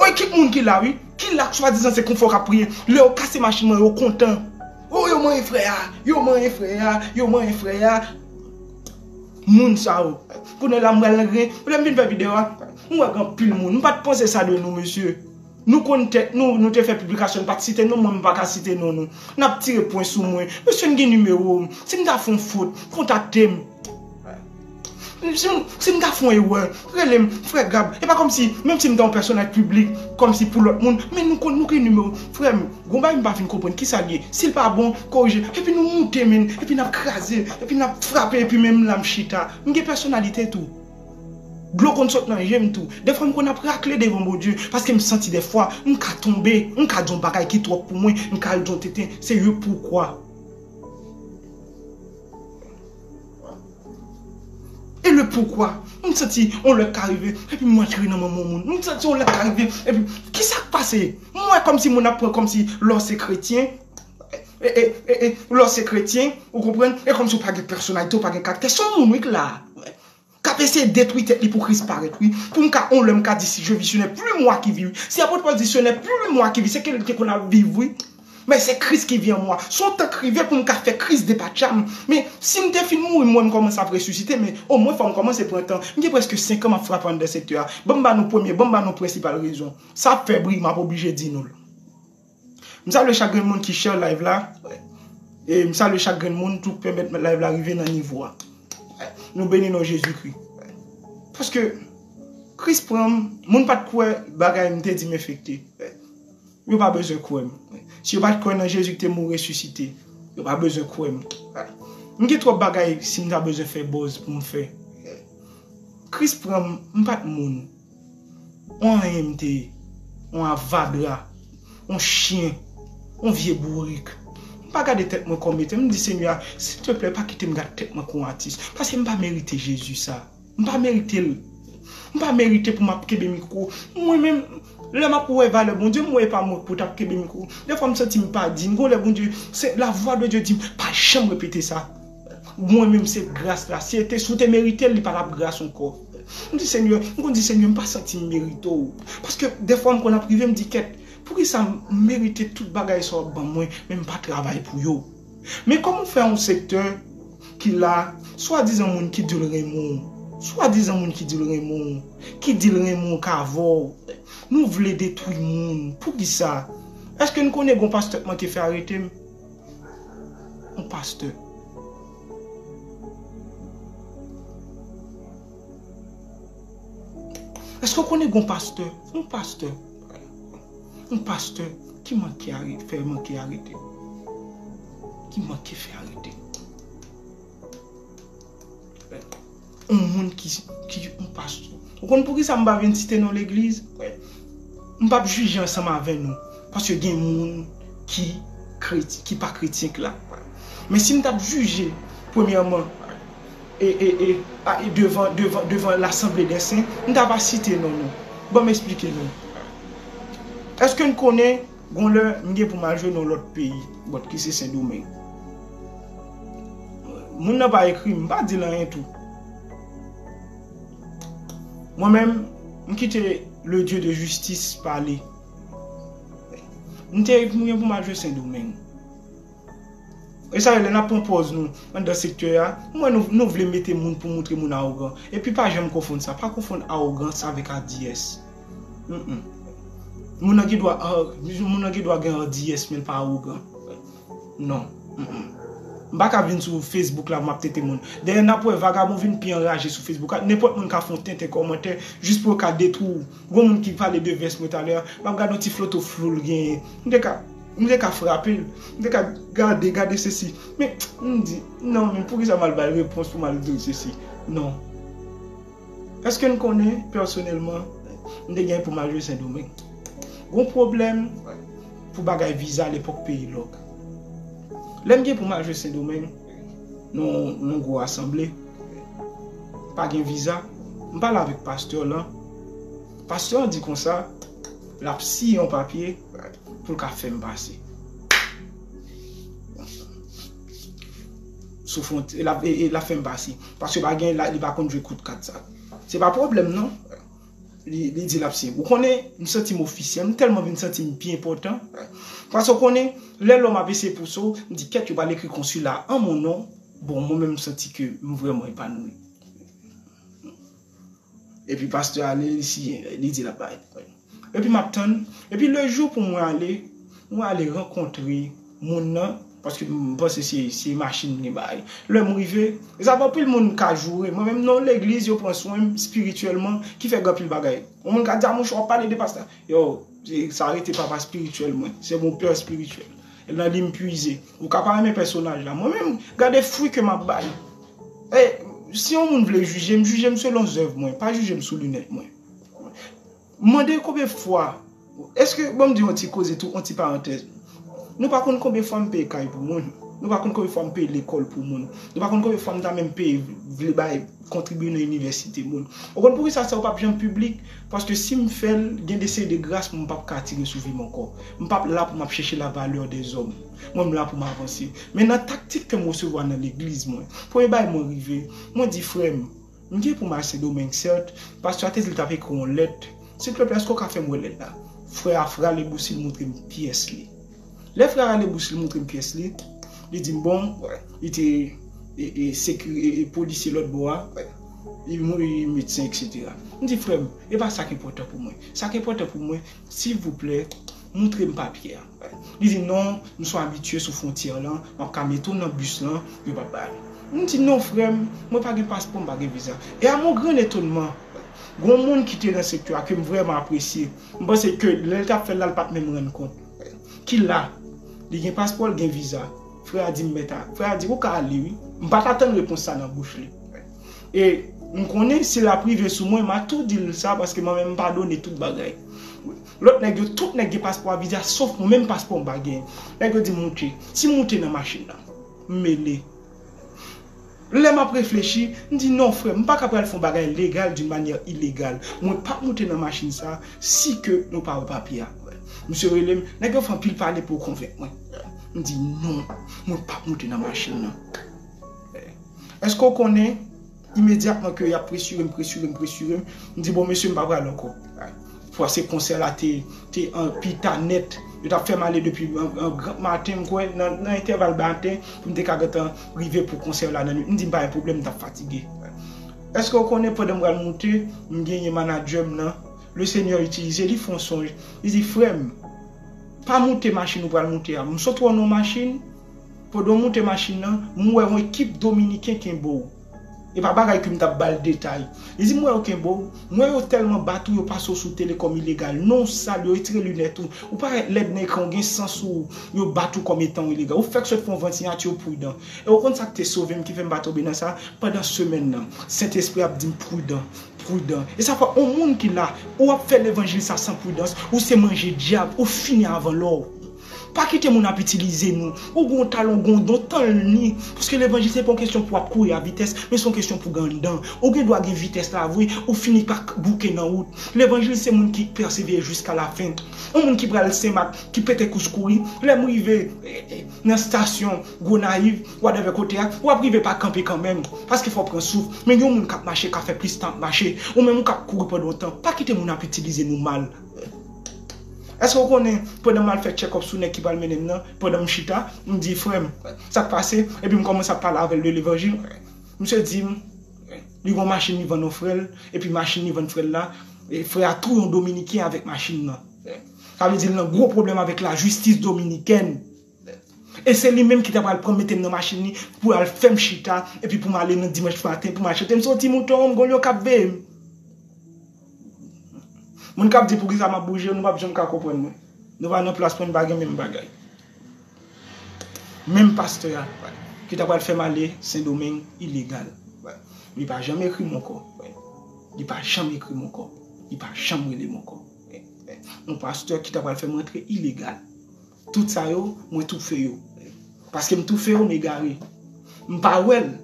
Wi, ki moun ki la, wi. Ki la, swadizan se konfò k ap priye. Lè yo kase machin mwen, yo kontan. O, yo manyen frè a, yo manyen frè a, yo manyen frè a. Moun sa yo. Kounye la, m pral nan gren. Lè m vin fè videyo a, m wè gen anpil moun. M pa t panse sa de nou, mesye. Nou konn tèt nou, nou te fè piblikasyon, n pa t site non, mwen, m pa ka site non nou. N ap tire pwen sou mwen. Mesye, n gen nimewo m. Si m ta fè yon fot, kontakte m. Si m, si m ta fè yon erè, rele m, frè Gab. E pa kòmsi, menm si m ta yon pèsonaj piblik, kòmsi pou lòt moun, men nou konn, nou gen nimewo. Frè m, gon bagay m pa fin konprann, kisa l ye? Si l pa bon, korije. Epi nou moute, men, epi n ap kraze, epi n ap frape, epi menm la m chita. M gen pèsonalite tou. Dlo konn sot nan je m tou. Dèfwa m konn ap rakle devan Bondye, paske m santi dèfwa, m ka tonbe, m ka di yon bagay ki twòp pou mwen, m ka al di yon tenten, se yo poukwa. E le poukwa? M santi yon lè ka rive, epi m antre nan manman moun. M santi yon lè ka rive, epi kisa k pase? M wè kòmsi moun ap pran kòmsi lè w se kretyen, e, e, e, e, lè w se kretyen, ou konprann? E kòmsi w pa gen pèsonalite, w pa gen karaktè. Se yon moun, wi, k la. K ap eseye detwi tèt li pou Kris parèt, wi. Pou m ka, on lè m ka di, si je vis, ce n'est plus moi qui vis, wi. Si apot Pòl di, ce n'est plus moi qui vis, se ke li te konn ap viv, wi. Men se Kris ki vi an mwa. Se yon tan k rive pou m ka fè Kris depatcha m. Men si m te fin mouri, m wè m kòmanse ap resisite, men omwen fò m kòmanse pran tan. M gen prèske senk an m ap frape anndan sektè a. Ban m ba nou premye, ban m ba nou prensipal rezon. Sa ap fè bri, m ap oblije di nou l. M salye chak grenn moun ki share live la. E m salye chak grenn moun tou k pèmèt live la rive nan nivo a. Nou beni non Jezikri. Paske Kris pran m, moun pa t kwè bagay m te di m enfekte. Yo pa bezwen kwè m. Si yo pa t kwè nan Jezi ki te mouri resisite, yo pa bezwen kwè m. M gen twòp bagay si m ta bezwen fè buzz pou m fè. Kris pran m, m pa t moun. On anyen m te ye. On avadra. On chen. On vye bourik. M pa gade tèt mwen kòm etè. M di, Senyè, silteplè, pa kite m gade tèt mwen kon atis. Paske m pa merite Jezi sa. M pa merite l. M pa merite pou m ap kenbe mikwo. Mwen menm, lè m ap wè valè Bondye, m wè e pa mwen pou t ap kenbe mikwo. Dèfwa m santi m pa diy. Gon lè Bondye, se la vwa de Dye di m, pa janm repete sa. Mwen menm se gras la. Si te, si w te merite l, li pa t ap gras ankò. M di, Senyè, m konn di, Senyè, m pa santi m merite w. Paske dèfwa m konn ap rive, m di, kèt, poukisa m merite tout bagay sa w ap ban mwen, men m pa travay pou yo? Men kòman w fè yon sektè ki la, swadizan moun ki di l renmen w, swadizan moun ki di l renmen w, ki di l renmen w, k avè w, nou vle detwi moun. Poukisa? Èske n konnen gon pastè k manke fè arete m? Yon pastè. Èske w konnen gon pastè? Yon pastè. Yon pastè ki manke are-, fè manke arete. Ki manke fè arete. Yon moun ki, ki yon pastè. Ou konn poukisa m pa vin site non legliz? M p ap jije ansanm avè nou. Paske gen moun ki kreti-, ki pa kretyen k la. Men si m t ap jije, premyèman, e, e, e, a, e devan, devan, devan lasanble dè sen, m ta va site non nou. Ban m esplike nou. Èske n konnen gon lè m gen pou m al jwe nan lòt peyi, bòt ki se Sendomeng? Moun nan pa ekri m, m pa di l anyen tou. Mwen menm, m kite le Dieu de justice pale. M te, m gen pou m al jwe Sendomeng. E sa yo, lè n ap pran pòz nou anndan sektè a, m wè nou, nou vle mete moun pou moutre moun awogan. Epi pa janm konfonn sa. Pa konfonn awogans avèk adiyès. Mm, mm. Moun nan gen dwa, ah, moun nan gen dwa gen adiyès, men l pa awogan. Non. Mm, mm. M pa ka vin sou Facebook la, m ap tenten moun. Dayè, n ap wè vagabon vin pi anraje sou Facebook la. Nenpòt moun ka fè yon tenten kòmantè jis pou yo ka detwi w. Gon moun ki pale de vès mwen talè a, m ap gade yon ti foto flou l genyen. M te ka, m te ka frape l. M te ka gade, gade sesi. Men, m di, non, men poukisa m al ba l repons pou m al di l sesi? Non. Èske n konnen, pèsonèlman, m te gen pou m al jwe Sendomeng? Gon pwoblèm pou bagay viza lepòk peyi lòk. Lè m gen pou m al jwe Sendomeng, nan, nan gwo asanble, pa gen viza, m pale avèk pastè lan. Pastè an di konsa, l ap siyen yon papye pou l ka fè m pase. Sou fwont-, e l ap, e, e l ap fè m pase. Paske pa gen, la, li pa konn jwe kout kat sa. Se pa pwoblèm, non. Li, li di l ap siyen. Ou konnen, m santi m ofisyèl, m tèlman vin santi m pi enpòtan. Paske w konnen, lè lòm ap eseye pouse w, m di, kèt, yo pral ekri konsila an mon non. Bon, mwen menm, m santi ke m vrèman epanoui. Epi pastè ale, li siyen, li di l ap bay. Epi m ap tann. Epi le jou pou mwen ale, mwen ale rankontre moun nan, paske m panse se, se machin li bay. Lè m rive, e sa pa anpil moun ka joure. Mwen menm nan legliz, yo pran swen m espirityèlman, ki fè gen anpil bagay. Yon moun ka di, a monchè, w ap pale de pastè. Yo, se, sa rete papa espirityèl mwen. Se mon pè espirityèl. E nan li m pwize. Ou ka pa renmen pèsonaj la. Mwen menm, gade fwi ke m ap bay. E, si yon moun vle jije m, jije m selon zèv mwen. Pa jije m sou linèt mwen. Mande konbyen fwa, èske, ban m di yon ti koze tou, yon ti parantèz. Nou pa konn konbyen fwa m peye kay pou moun. Nou pa konn konbyen fwa m peye lekòl pou moun. Nou pa konn konbyen fwa m ta menm peye, vle bay, kontribye nan inivèsite moun. Ou konn poukisa sa yo p ap janm piblik? Paske si m fè l, gen de seri de gras m p ap ka atire sou vi m ankò. M p ap la pou m ap chèche la valeur des hommes. Mwen, m la pou m avanse. Men nan taktik ke m resevwa nan legliz mwen, premye bagay mwen rive, mwen di, frè m, m gen pou m al Sendomeng, sèt, pastè a te di l t ap ekri yon lèt. Silvouplè, èske w ka fè m wè lèt la? Frè a rale bouch li, l montre m pyès li. Lè frè a rale bouch li, l montre m pyès li, li di m, bon, li te e, e, sekiri-, e, e, polisye lòt bò a, li mouri medsen, etsetera. M di, frè m, e pa sa k enpòtan pou mwen. Sa k enpòtan pou mwen, silvouplè, montre m papye a. Li di, non, m se yon abitye sou fwontyè lan, m ap ka mete w nan bis lan, yo p ap bay. M di, non, frè m, mwen pa gen paspò, m pa gen viza. E a mon gran etonman, gon moun ki te nan sektè a ke m vrèman apresye, m panse ke lè l t ap fè l la, l pa t menm rann kont. Ki la, li gen paspò, l gen viza. Frè a di m mèt a. Frè a di, ou ka ale, wi. M pa t atann repons sa nan bouch li. E m konnen si l ap rive sou mwen, m a tou di l sa, paske mwen menm m padone tout bagay. Lòt nèg yo, tout nèg gen paspò a viza, sof mwen menm paspò m pa genyen. Nèg yo di m moute. Si m moute nan machin nan, m mele. Lè m ap reflechi, m di, non, frè, m pa ka pral fè yon bagay legal d'une manière illégale. Mwen p ap moute nan machin sa, si ke nou pa wè papye a. Misye rele m, nèg yo fè anpil pale pou yo konvenk mwen. M di, non, mwen p ap moute nan machin nan. Èske w konnen, imedyatman ke y ap presire m, presire m, presire m, m di, bon, mesye, m pa pral ankò. Paske konsè la te, te an pita nèt. Yo t ap fè m ale depi an, an gran maten, m kwè, nan, nan entèval maten, pou m te ka gentan rive pou konsè la nan nwit. M di, m pa gen pwoblèm, m t ap fatige. Èske w konnen, pandan m pral moute, m genyen manadjè m nan, Lesenyè itilize, li fè yon sonj. Li di, frè m, pa moute machin ou pral moute a. M sot wè w nan yon machin, pandan w moute machin nan, m wè yon ekip dominiken kenbe w. E pa bagay ke m t ap ba l detay. Li di, m wè yo kenbe w, m wè yo tèlman bat ou, yo pase w sou tele kòm ilegal. Non w sal, yo retire linèt ou. Ou parèt lèd nan ekran, w gen san sou ou, yo bat ou kòm etan w ilegal. Ou fèk sot fè yon vant siyati, ou pridan. E w konn sa k te sove m, ki fè m pa tonbe nan sa? Pandan semèn nan, Sentespri ap di m pridan, pridan. E sa fè yon moun ki la, ou ap fè levanjil sa san pridans, ou se manje dyab, ou fini avan lè w. Pa kite moun ap itilize nou. Ou gen yon talan, ou gen yon don, tann li. Paske levanjil se pa yon kesyon pou ap kouri a vitès, men se yon kesyon pou gen anndan. Ou gen dwa gen vitès la vre, ou fini pa k-, bouke nan wout. Levanjil se moun ki pèsevere jiska lafen. Yon moun ki pral Senmak, ki pete kous kouri, lè m rive, e, e, nan estasyon Gonayiv, whatever kote a, w ap rive pa kanpe kanmenm, paske fò w pran souf. Men gen yon moun k ap mache, k ap fè plis tan ap mache, ou menm ou k ap kouri pandan yon tan, pa kite moun ap itilize nou mal. Èske w konnen, pandan m al fè check up sou nèg ki pral mennen m nan, pandan m chita, m di, frè m, sa k pase? Epi m kòmanse ap pale avè l de levanjil. Misye di m, li gen yon machin li vann yon frè l, epi machin li vann frè l la, e frè a touye yon dominiken avèk machin nan. Sa vle di l nan gwo pwoblèm avèk lajistis dominikèn. E se li menm ki ta pral pran m, mete m nan machin li pou al fè m chita, epi pou m ale nan dimanch maten, pou m al chante. M se yon ti mouton, m gon lyon k ap veye m. Moun k ap di poukisa m ap bouje, nou p ap janm ka konprann mwen. Nou pa nan plas mwen, nou pa gen menm bagay. Menm pastè a, ki ta pral fè m ale Sendomeng ilegal. Li pa janm ekri m ankò. Li pa janm ekri m ankò. Li pa janm rele m ankò. Yon pastè ki ta pral fè m rantre ilegal. Tout sa yo, mwen toufe yo. Paske m toufe yo, m egare. M pa wè l.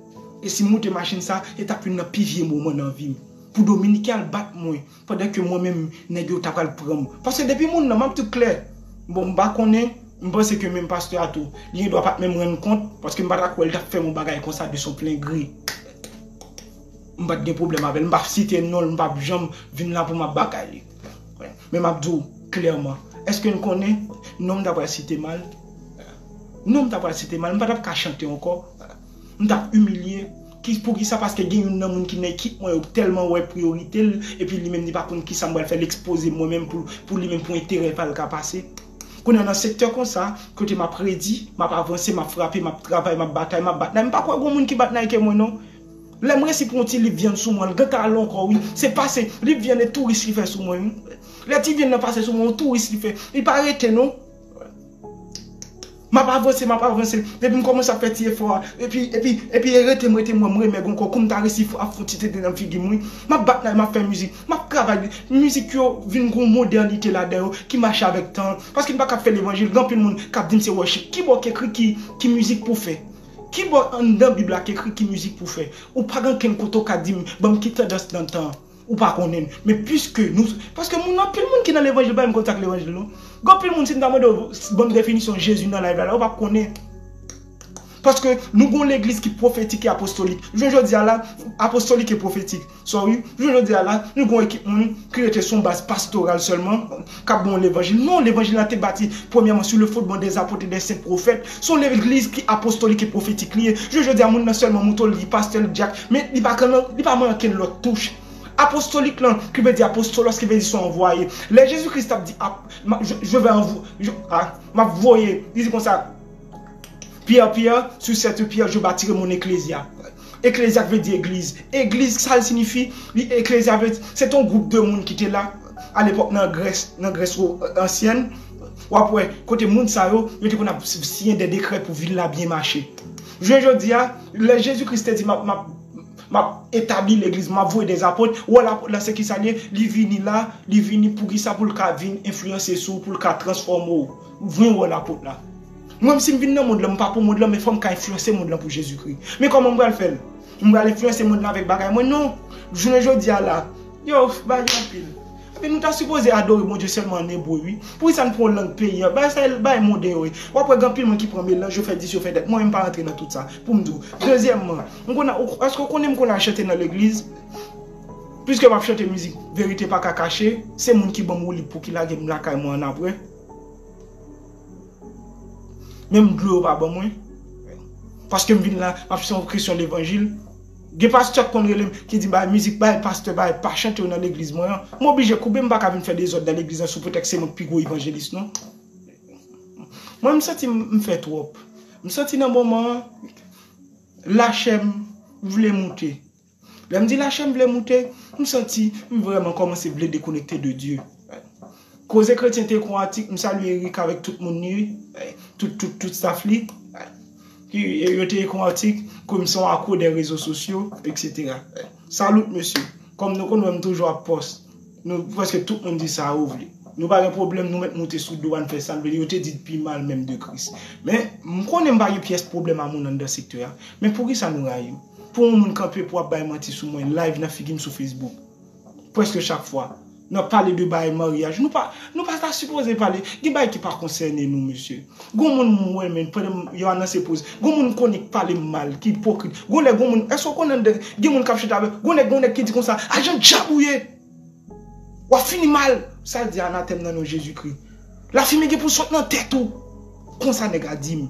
E si m moute machin sa, e t ap youn nan pi vye moman nan vi m. Pou dominiken al bat mwen, pandan ke mwen menm, nèg yo ta pral pran m. Paske depi moun nan, m ap di w klè. Bon, m pa konnen, m panse ke menm pastè a tou, li gen dwa pa t menm rann kont, paske m pa ta kwè l t ap fè m yon bagay konsa de son plen gre. M pa t gen pwoblèm avè l, m p ap site non l, m p ap janm vin la pou m ap bagay li. Men m ap di w klèman, èske n konnen non m ta pral site mal? Non m ta pral site mal, m pa t ap ka chante ankò. M t ap imilye. Ki, poukisa? Paske gen youn nan moun ki nan ekip mwen yo tèlman wè priyorite l, epi li menm li pa konn kisa m pral fè, l ekspoze mwen menm pou, pou li menm, pou enterè pa l ka pase. Kounye a nan sektè konsa, kote m ap redi, m ap avanse, m ap frape, m ap travay, m ap batay, m ap bat Nike, m pa kwè gon moun ki bat Nike mwen non. Lè m resi pran yon ti lip vyann sou mwen, l gen talon ankò wi. Se pase, lip vyann e touris li fè sou mwen wi. Lè ti vyann nan pase sou mwen, yon touris li fè. Li pa rete non. M ap avanse, m ap avanse. Depi m kòmanse ap fè ti efò a, epi, epi, epi e rete m, rete m wè m remèg ankò, kou m ta resi f-, ap fè yon ti tete nan figi m wi. M ap bat Nike, m ap fè mizik, m ap travay. Mizik yo vin gon modènite ladan yo ki mache avèk tan an. Paske m pa ka ap fè levanjil, gen anpil moun k ap di m se worship. Kibò k ekri ki, ki mizik pou fè? Kibò anndan Bib la k ekri ki mizik pou fè? Ou pa gen ankenn kote w ka di m, ban m ki tandans nan tan an. Ou pa konnen l. Men piske nou, paske moun, anpil moun ki nan levanjil pa menm konn sa k levanjil non. Gen anpil moun, si m ta mande w, ban m definisyon Jezi nan live la, la, ou p ap konnen. Paske nou gon legliz ki pwofetik e apostolik. Jounen jodi a la, apostolik e pwofetik. Sorry, jounen jodi a la, nou gon ekip moun ki rete sou yon baz pastoral sèlman, k ap ba w levanjil. Non, levanjil la te bati premyèman sou le fondman dè apot e dè sen pwofèt. Se yon legliz ki apostolik e pwofetik li ye. Jounen jodi a, moun nan sèlman moute w, li pastè, li dyak, men li pa ka nan, li pa manyen ankenn lòt touch. Apostolik lan, ki vle di apostolos, ki vle di se yon anvwaye. Lè Jezi Kris t ap di, ap, ma, je, je vais envo-, je, ah, m ap voye, li di konsa, Pierre, Pierre, sur cette pierre, je bâtirai mon ecclesia. Ecclesia vle di egliz. Egliz, sa l siyifi? Li, ecclesia vle di, se te yon gwoup de moun ki te la, a lepòk nan Grès, nan Grès o-, ansyèn. W ap wè, kote moun sa yo, yo te konn ap siyen de dekrè pou vil la byen mache. Jounen jodi a, lè Jezi Kris te di, m ap, m ap, m ap etabli legliz, m ap voye de apot, wòl apot la, se ki sa l ye? Li vini la, li vini pou ki sa? Pou l ka vin enfliyanse sou ou, pou l ka transfòme w. Vin wòl apot la. Mwen, si m vin nan mond lan, m pa pou mond lan, men fò m ka enfliyanse mond lan pou Jezikri. Men kòman m pral fè l? M pral enfliyanse mond lan avèk bagay mwen? Non. Jounen jodi a la, yo, bagay anpil. E nou ta sipoze adore Bondye sèlman an ebre, wi. Poukisa n pran lang peyi a? Bagay sa, bagay monden yo ye. W ap wè gen anpil moun ki pran melanj, yo fè dis, yo fè dat. Mwen menm pa rantre nan tout sa. Pou m di w. Dezyèmman, m konn, èske w konnen m konn al chante nan legliz? Piske m ap chante mizik, verite pa ka kache, se moun ki ban m woulib pou ki lage m lakay mwen annapre. Menm dlo yo pa ban mwen. Paske m vin la, m ap se yon kesyon levanjil. Gen pastè k konn rele m, ki di, "Bay mizik, bay pastè, bay pa chante yo nan legliz mwen an." M oblije koube, m pa ka vin fè dezòd nan legliz lan sou pretèks se mwen k pi gwo evanjelis, non. Mwen, m santi m, m fè twòp. M santi nan moman an, lachè m vle moute. Lè m di lachè m vle moute, m santi m vrèman kòmanse vle dekonekte de Dye. Koze Kretyen te ekri yon atik, m salye Eric avèk tout moun li, tout, tout, tout staff li, ki yo te ekri yon atik, ke m se yon akro dè rezo sosyo, et cetera. Salute, mesye. Kòm nou konn wè m toujou ap pòs. Nou, prèske tout moun di sa yo vle. Nou pa gen pwoblèm, nou mèt moute sou do a, n fè sa n vle. Yo te di pi mal menm de Kris. Men, m konnen m pa gen pyès pwoblèm a moun anndan sektè a. Men poukisa nou rayi m? Pou yon moun kanpe pou ap bay manti sou mwen, live nan figi m sou Facebook. Prèske chak fwa. N ap pale de bagay maryaj. Nou pa, nou pa ta sipoze pale. Gen bagay ki pa konsène nou, mesye. Gon moun m wè, men, pandan m, yo anonse poz. Gon moun m konnen k pale m mal, ki ipokrit. Gon lè, gon moun, èske w konnen gen moun k ap chante avè, gon nèg, gon nèg ki di konsa, "Ajan dyab ou ye! W ap fini mal!" Sa l di anatèm nan non Jezikri. Lafimen gen pou sot nan tèt ou. Konsa nèg a di m.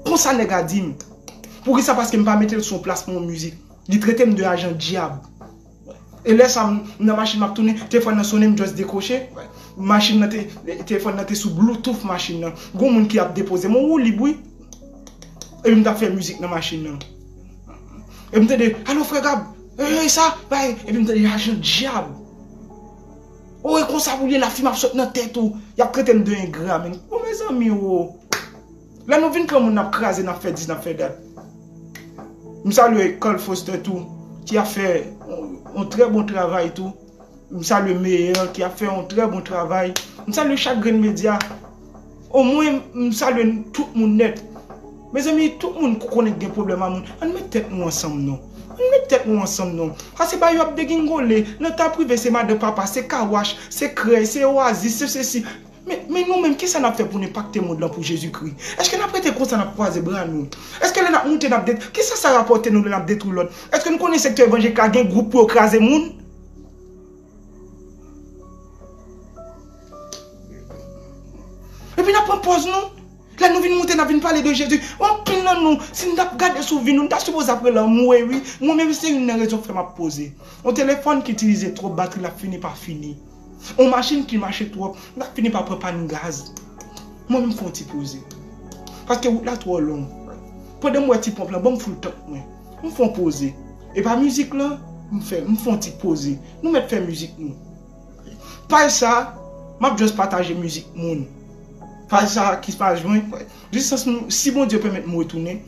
Konsa nèg a di m. Poukisa? Paske m pa mete l sou yon plas pou yon mizik. Li trete m de ajan dyab. E lè sa, m nan machin, m ap tounen, telefòn nan sonnen, m just dekwoche. Machin nan te, telefòn nan te sou Bluetooth machin nan. Gon moun ki ap depoze m yon woulib, wi. Epi m t ap fè mizik nan machin nan. Epi m tande, "Alo, frè Gab, e sa, bay," epi m tande ajan dyab. O, e konsa pou l ye, lafimen ap sot nan tèt ou. Y ap trete m de engra, men. Bon, mezanmi, o. Lè nou vin pran moun, n ap kraze, n ap fè dis, n ap fè dat. M salye Carl Foster tou, ki ap fè yon, yon trè bon travay tou. M salye Meyer, ki ap fè yon trè bon travay. M salye chak grenn medya. Omwen, m salye tout moun nèt. Mezanmi, tout moun k konnen k gen pwoblèm a moun, ann met tèt nou ansanm non. Ann met tèt nou ansanm non. Paske ba yo ap degingole. Nan ta prive, se madan papa, se kawach, se krèy, se oasis, se sesi. Men, men nou menm, kisa n ap fè pou n enpakte mond lan pou Jezikri? Èske n ap rete konsa, n ap kwaze bra nou? Èske lè n ap moute, n ap det-, kisa sa rapòte nou lè n ap detwi lòt? Èske nou konnen sektè evanjelik la gen gwoup pou yo kraze moun? Epi n ap pran pòz nou. Lè nou vin moute, n ap vin pale de Jezi. Anpil nan nou, si n t ap gade sou vi nou, n ta sipoze ap rele anmwe, wi. Mwen menm, se youn nan rezon k fè m ap poze. Yon telefòn ki itilize twòp batri, l ap fini pa fini. Yon machin ki mache twòp, l ap fini pa pran pàn gaz. Mwen menm fè yon ti poze. Paske wout la twò long. Pandan m wè ti ponp lan, ban m full tank mwen. M fè yon poze. E pa mizik lan, m fè, m fè yon ti poze. Nou mèt fè mizik nou. Paj sa, m ap just pataje mizik moun. Paj sa ki paj mwen, jis si Bondye pèmèt m retounen.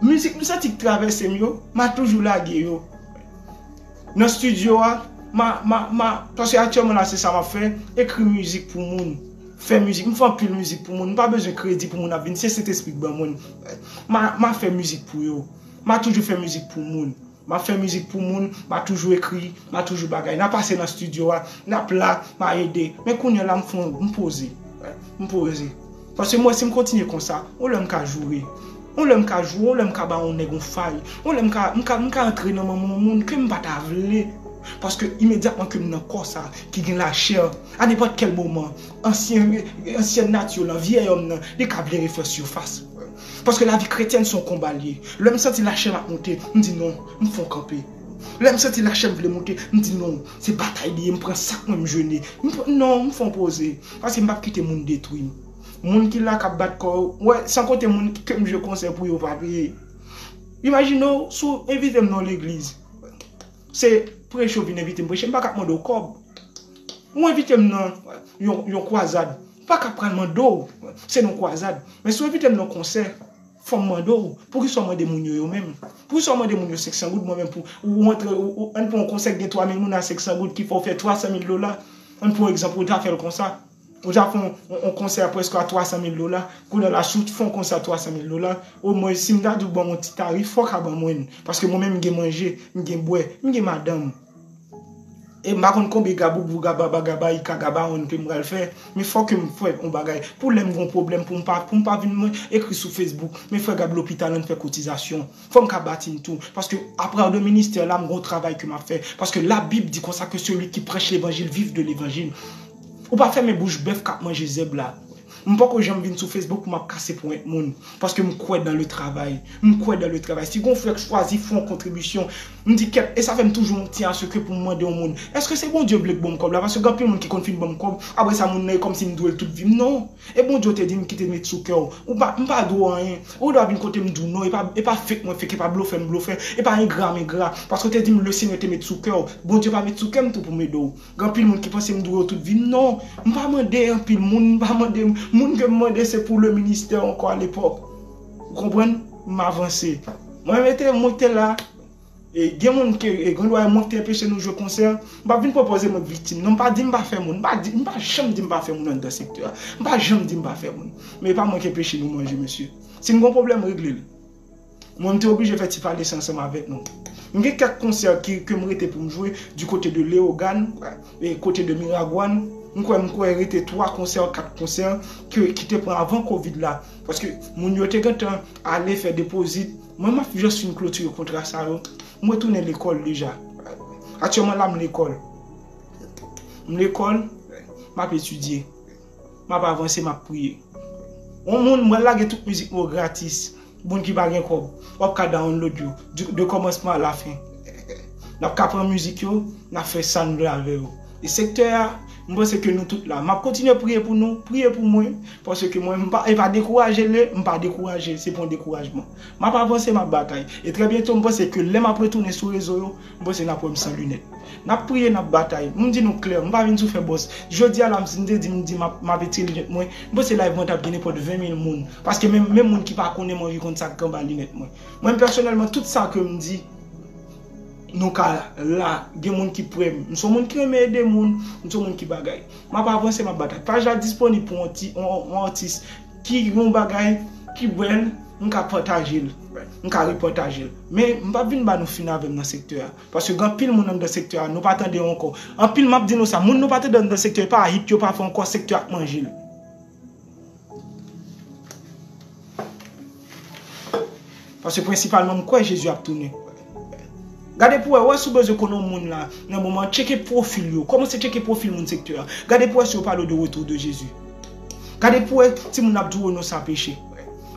Mizik m santi k travèse m yo, m a toujou lage yo. Nan estidyo a, m a, m a, m a, paske aktyèlman la, se sa m ap fè, ekri mizik pou moun. Fè mizik, m fè anpil mizik pou moun, m pa bezwen kredi pou moun ap vin, se Sentespri k ban mwen. M a, m a fè mizik pou yo. M a toujou fè mizik pou moun. M ap fè mizik pou moun, m a toujou ekri, m a toujou bagay. N a pase nan estidyo a, n ap la, m a ede. Men kounye a la, m fè, m poze. M poze. Paske mwen, si m kontinye konsa, yon lè m ka joure. Yon lè m ka joure, yon lè m ka ba yon nèg yon fay. Yon lè m ka, m ka, m ka antre nan manman yon moun ke m pa ta vle. Paske imedyatman ke m nan kò sa, ki gen lachè, a nenpòt kèl moman, ansyen, ansyen nati lan, vyè òm nan, li ka vle refè sifas. Paske lavi kretyèn se yon konba l ye. Lè m santi lachè m ap moute, m di non, m fè yon kanpe. Lè m santi lachè m vle moute, m di non, se batay li ye, m pran sa k mwen m jene. M pran, non, m fè yon poze. Paske m p ap kite moun detwi m. Moun ki la k ap bat kò yo, wè, san konte moun ke m jwe konsè pou yo pa peye. Imajine w, si w envite m nan yon legliz, se preche w vin envite m preche, m pa ka ap mande w kòb. Ou envite m nan yon, yon kwazad, m pa ka ap pral mande w, se nan kwazad. Men si w envite m nan konsè, fò m mande w, poukisa w mande moun yo yo menm? Poukisa w mande moun yo senk san goud, mwen menm pou ou antre, ou, ou, ann pran yon konsè ki gen twa mil moun a senk san goud ki fè w fè twa san mil dola? Ann pran yon egzanp, ou ta fè l konsa. Ou ta fè yon, yon, yon konsè prèske a twa san mil dola, kounye a la, si w fè yon konsè a twa san mil dola, omwen, si m ta di w ban m yon ti tarif, fò w ka ban mwen l. Paske mwen menm, m gen manje, m gen bwè, m gen madanm. E m pa konn konbyen gaboubou, gaba, bagaba, ika, gabawonn ke m pral fè, men fò ke m fè yon bagay. Pou lè m gen yon pwoblèm, pou m pa, pou m pa vin mwen ekri sou Facebook, men frè, gad lopital, ann fè kotizasyon. Fò m ka bati m tou. Paske, à part de ministère la, m gen yon travay ke m ap fè. Paske Labib di konsa que celui qui prêche l'évangile vive de l'évangile. Ou pa fèmen bouch bèf k ap manje zèb la. M poko janm vin sou Facebook pou m ap kase ponyèt moun. Paske m kwè dans le travail. M kwè dans le travail. Si gon frè k chwazi fè yon kontribisyon, m di kèt, e sa fè m toujou m tyen a se ke pou m mande yon moun, èske se Bondye vle k ban m kòb la? Paske gen anpil moun ki konn fin ban m kòb, apre sa moun nan e kòmsi m dwe l tout vi m. Non. E Bondye te di m ki te met sou kè w. Ou pa, m pa dwe w anyen. Ou dwe vin kote m di w non, e pa, e pa fake mwen fake, e pa blofè m blofè, e pa engra m engra. Paske w te di m le Senyè te met sou kè w. Bondye pa met sou kè m tou pou m ede w. Gen anpil moun ki panse m dwe yo tout vi m. Non, m pa mande anpil moun, m pa mande, moun ke m mande se pou le ministè ankò alepòk. Ou konprann? M avanse. Mwen mete, mwen te la. E gen moun ke, e gen dwa mwen te anpeche nou jwe konsè. M pa vin pwopoze mwen viktim. Non, m pa di m pa fè moun. M pa di, m pa janm di m pa fè moun anndan sektè a. M pa janm di m pa fè moun. Men e pa mwen ki anpeche nou manje, mesye. Si n gen yon pwoblèm, regle l. Mwen, m te oblije fè ti pale sa ansanm avèk nou. M gen kèk konsè ki, ke m rete pou m jwe du côté de Leyogàn, e kote de Miragwàn. M kwè, m kwè rete twa konsè, kat konsè ke, ki te pran avan kovid la. Paske moun yo te gentan ale fè depozit. Mwen, m ap just fin klotire kontra sa yo. M retounen lekòl deja. Aktyèlman la, m lekòl. M lekòl, m ap etidye. M ap avanse, m ap priye. Yon moun, mwen lage tout mizik mwen gratis. Moun ki pa gen kòb, w ap ka download yo, du, de kòmansman a la fen. N ap ka pran mizik yo, n ap fè sa n vle avè yo. E sektè a, m panse ke nou tout la. M ap kontinye priye pou nou, priye pou mwen, paske mwen, m pa, e pa dekouraje l ye, m pa dekouraje, se pa yon dekourajman. M ap avanse, m ap batay. E trè byento, m panse ke lè m ap retounen sou rezo yo, m panse n ap wè m san linèt. N ap priye, n ap batay. M di nou klè, m pa vin sou fè bòs. Jodi a la, m, si m te di, m di m ap, m ap etire linèt mwen, m panse live mwen t ap gen nenpòt ven mil moun. Paske menm, menm moun ki pa konnen m anvi konn sa k anba linèt mwen. Mwen pèsonèlman, tout sa ke m di, nou ka la, gen moun ki prè m. M se yon moun ki renmen ede moun, m se yon moun ki bagay. M ap avanse, m ap batay. Paj la disponib pou yon ti, yon, yon atis ki gen yon bagay ki bèl, m ka pataje l. M ka repataje l. Men, m p ap vin ba nou fin avè m nan sektè a. Paske gen anpil moun anndan sektè a, nou pa tande yo ankò. Anpil, m ap di nou sa, moun nou pa tande anndan sektè, e pa hit yo pa fè ankò, sektè a ap manje l. Paske prensipalman, m kwè Jezi ap tounen. Gade pou wè, wè si w bezwen konnen yon moun la, nan moman, tcheke pwofil yo. Kòmanse tcheke pwofil moun sektè a. Gade pou wè si yo pale w de retour de Jésus. Gade pou wè si moun ap di w non sa peche.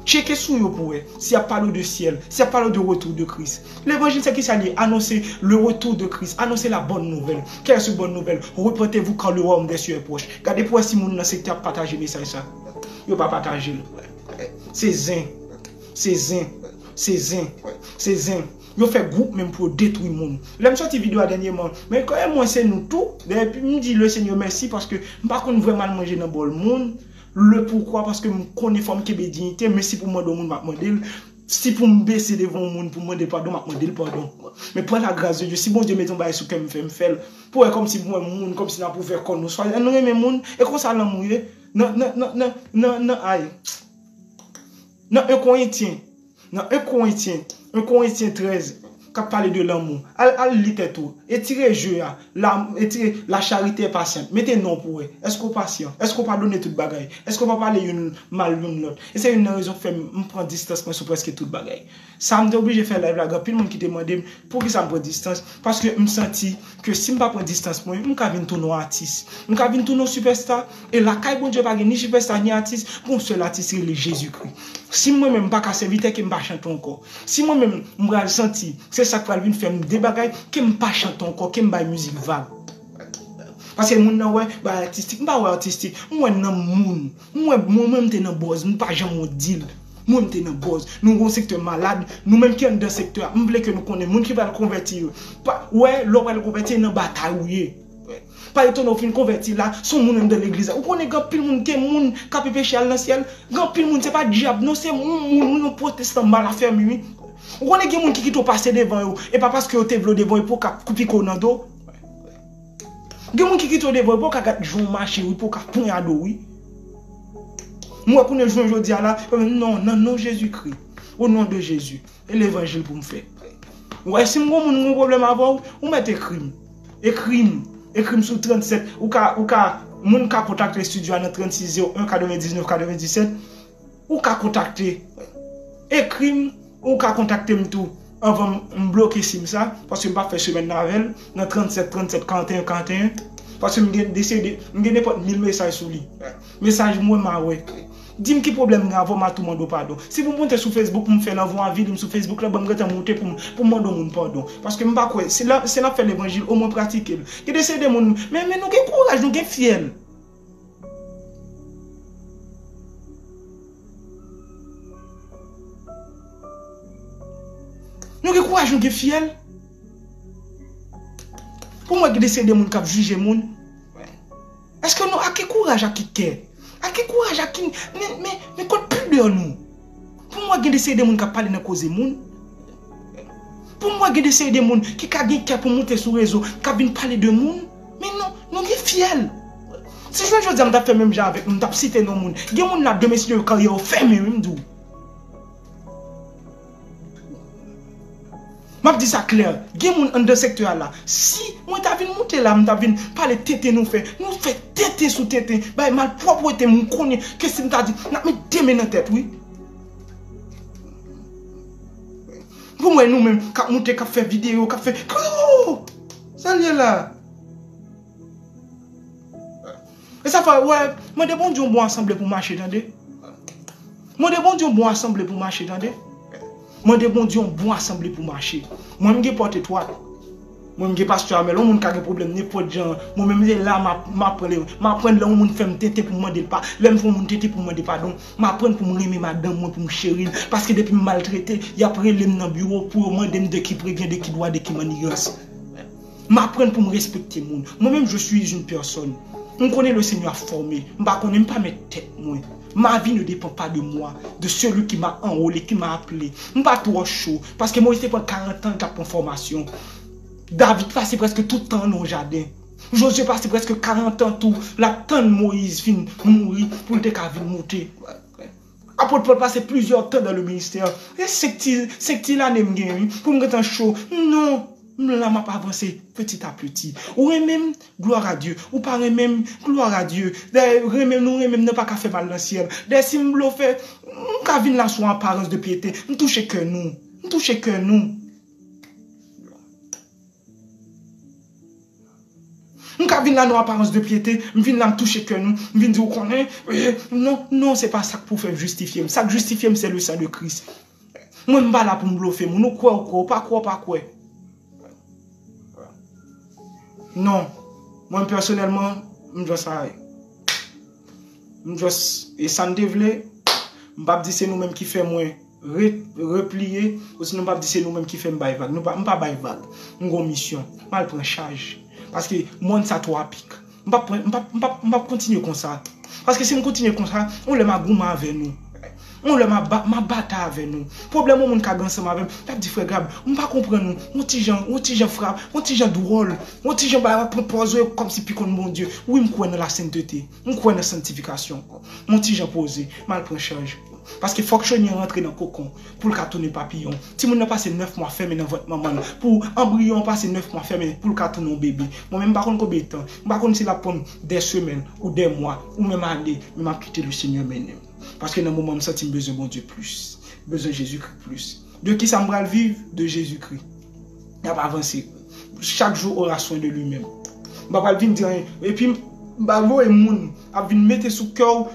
Tcheke sou yo pou wè si y ap pale w de syèl, si y ap pale w de retour de Kris. Levanjil se kisa li ye? Anonse le retour de Christ, anonse la bonne nouvelle. Quelle est cette bonne nouvelle? Repentez-vous car le royaume des cieux est proche. Gade pou wè si moun nan sektè ap pataje mesaj sa. Yo pa pataje l. Se zen. Se zen. Se zen. Se zen. Yo fè gwoup menm pou yo detwi moun. Lè m sòti videyo a dènyèman, men kòm mwen se nou tou, depi m di le Seigneur mèsi paske m pa konn vrèman al manje nan bòl moun. Le poukwa, paske m konnen fò m kenbe diyite, men si pou m mande yon moun, m ap mande l. Si pou m bese devan yon moun pou m mande l padon, m ap mande l padon. Men par la grâce de Dieu, si Bondye mete yon bagay sou kè m, fè m fè l. Pou wè kòmsi pou mwen moun, kòmsi n ap ouvè kò nou. Swa n renmen moun, e konsa lanmou ye. Nan, nan, nan, nan, nan, nan, ay. Nan en Korentyen, nan en Korentyen, en Korentyen trèz, k ap pale de lanmou. Al, al li tèt ou. Etire je a. La, etire, la charité est patiente. Mete non pou wè. Èske w pasyan? Èske w padone tout bagay? Èske w pa pale youn mal youn lòt? E se youn nan rezon k fè m, m pran distans mwen sou prèske tout bagay. Sa m te oblije fè live la, gen anpil moun ki te mande m poukisa m pran distans. Paske m santi ke si m pa pran distans mwen, m ka vin tounen yon atis. M ka vin tounen yon sipèsta. E lakay Bondye pa gen ni sipèsta ni atis, gon sèl atis rele Jezikri. Si mwen menm m pa ka sèvitè, ke m pa chante ankò. Si mwen menm m pral santi se sa k pral vin fè m de bagay, ke m pa chante ankò, ke m bay mizik vag. Paske moun nan wè bagay atistik, m pa wè atistik, m wè nanm moun. M wè mwen menm m te nan bòz, m pa janm wont di l. Mwen m te nan bòz. Nou gon sektè malad, nou menm ki anndan sektè a, m vle ke nou konnen moun ki pral konvèti yo. Pa, wè, lè w pral konvèti, e nan batay ou ye. Pa etone w fin konvèti la, se yon moun anndan legliz la. Ou konnen gen anpil moun, gen moun k ape peche al nan syèl. Gen anpil moun, se pa dyab non, se moun, moun, moun, yon pwotestan mal afèmi, wi. Ou konnen gen moun ki kite w pase devan yo, e pa paske yo te vle w devan yo pou yo ka pike w nan do. Gen moun ki kite w devan yo pou yo ka gad jan w mache, wi, pou yo ka ponyade w, wi. M wè kounye a jounen jodi a la, non, nan non Jezikri, au nom de Jésus. E levanjil pou m fè. Ou wè, si m gon moun, m gon pwoblèm avè w, ou mèt ekri m. Ekri m. Ekri m sou trannsèt, ou ka, ou ka, moun ka kontakte estidyo a nan trannsis zewo en katrevendiznèf katrevendiset. Ou ka kontakte. Ekri m, ou ka kontakte m tou. Anvan m, m bloke sim sa, paske m pa fè semèn nan avè l, nan trannsèt trannsèt karanteyen karanteyen. Paske m gen desede, m gen nenpòt mil mesaj sou li. Mesaj mwen ma wè. Di m ki pwoblèm gen avè w, m a tou mande w padon. Si pou m monte sou Facebook pou m fè l anvan w a vini m sou Facebook la, ban m gentan monte pou m, pou m mande yon moun padon. Paske m pa kwè, se la, se nan fè levanjil, omwen pratike l. Gen de seri de moun, men, men nou gen kouraj, nou gen fyèl. Nou gen kouraj, nou gen fyèl. Pou mwen, gen de seri de moun k ap jije moun. Èske nou, ak ki kouraj, ak ki kè? Ak ki kouraj, ak ki, men, men, men kot pidè nou? Pou mwen, gen de seri de moun k ap pale nan koze moun. Pou mwen, gen de seri de moun ki ka gen kè pou moute sou rezo, k ap vin pale de moun. Men nou, nou gen fyèl. Si jodi a m t ap fè menm jan avèk nou, m t ap site non moun. Gen moun la, demen, si Dye vle, karyè yo fèmen, wi, m di w. M ap di sa klè, gen moun anndan sektè a la. Si mwen ta vin moute la, m ta vin pale tenten nou fè. Nou fè tenten sou tenten, bay malpwòpte, m konnen ke si m ta di, n ap met de men nan tèt, wi. Pou mwen, nou menm, k ap moute, k ap fè videyo, k ap fè, oh! Sa l ye la? E sa fè, wè, mande Bondye yon bon asanble pou mache, tande. Mande Bondye yon bon asanble pou mache, tande. Mande Bondye yon bon asanble pou mache. Mwen, m gen pòt etwat. Mwen, m gen pastè Amèl. Yon moun ka gen pwoblèm nenpòt jan. Mwen menm, se la m ap, m ap pran li. M ap pran lè yon moun fè m tenten pou m mande l pa. Lè m fè yon moun tenten pou m mande padon. M aprann pou m renmen madanm mwen, pou m cheri l. Paske depi m maltrete, y ap rele m nan biwo pou yo mande m de qui prévient, de qui doit, de qui manigance. M aprann pou m respekte moun. Mwen menm, je suis une personne. M konnen le Seigneur a formé. M pa konnen, m pa mèt tèt mwen. Ma vie ne dépend pas de moi, de celui qui m'a enrôlé, qui m'a appelé. M pa twò cho, paske Moyiz te pran karant an l t ap pran fòmasyon. David pase prèske tout tan nan yon jaden. Jozye pase prèske karant an tou, l ap tann Moyiz fin mouri pou l te ka vin moute. Apot Pòl pase plizyè tan dans le ministère. E senk ti, senk ti lane m gen, wi, pou m gentan cho. Non, m la, m ap avanse petit à petit. Ou renmen m, gloire à Dieu. Ou pa renmen m, gloire à Dieu. Dayè, renmen m, nou renmen m, nan pa ka fè m al nan syèl. Dayè, si m blofe, m ka vin la sou aparans de pyete. M touche kè nou. M touche kè nou. M ka vin la nan aparans de pyete, m vin la, m touche kè nou, m vin di, ou konnen, eh, non, non, se pa sa k pou fè jistifye m. Sa k jistifye m, se le san de Kris. Mwen, m pa la pou m blofe moun. Ou kwè, ou kwè, ou pa kwè, ou pa kwè. Non. Mwen, pèsonèlman, m just, ay. M just, e sa m te vle, m p ap di se nou menm ki fè mwen re-, repliye, osinon m p ap di se nou menm ki fè m bay vag. Nou pa, m pa bay vag. M gon misyon. M al pran chaj. Paske mòn sa twò apik. M p ap pran, m p ap, m p ap, m p ap kontinye konsa. Paske si m kontinye konsa, yon lè m a goumen avè nou. Yon lè m a ba-, m a batay avè nou. Pwoblèm yon moun ka gen ansanm avè m, l ap di, frè Gab, m pa konprann ou. Yon ti jan, yon ti jan frap, yon ti jan dwòl, yon ti jan bay, w ap pran pòz ou e kòmsi pi konn Bondye. Wi, m kwè nan lasentete. M kwè nan sanktifikasyon. Yon ti jan poze, m al pran chaj. Paske fòk chonye an rantre nan kokon pou l ka tounen papiyon. Timoun nan pase nèf mwa fèmen nan vant manman l. Pou anbriyon an pase nèf mwa fèmen pou l ka tounen yon bebe. Mwen menm, m pa konn konbyen tan. M pa konn si l ap pran m de semèn ou de mwa ou menm ane, men m ap kite le Seigneur mennen m. Paske nan moman m santi m bezwen Bondye plis. M bezwen Jezikri plis. De kisa m pral viv? De Jezikri. N ap avanse. Chak jou aura soin de lui-même. M pa pral vin di anyen. Epi, m pa voye moun ap vin mete sou kè w,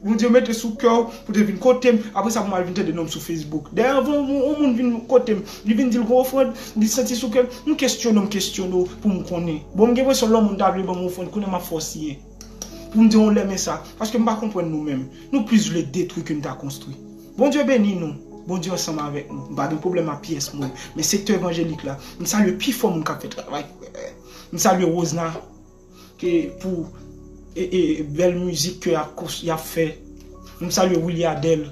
Bondye mete sou kè w pou te vin kote m. Apre sa, pou m al vin tande non m sou Facebook. Dayè, anvan yon, yon moun vin kote m, li vin di l gon ofrann, li santi sou kè l, m kesyone w, m kesyone w pou m konnen. Bon, m gen enpresyon lè yon moun ta vle ban m ofrann, kounye a m ap fè w siyen. Pou m di yon lè men sa. Paske m pa konprann nou menm. Nou plis vle detwi ke n ta konstwi. Bondye beni nou. Bondye ansanm avèk nou. M pa gen pwoblèm ak pyès moun. Men sektè evanjelik la, m salye pifò moun k ap fè travay. M salye Rosna ke pou, e, e, bèl mizik ke y ap kons-, y ap fè. M salye Willy Adèle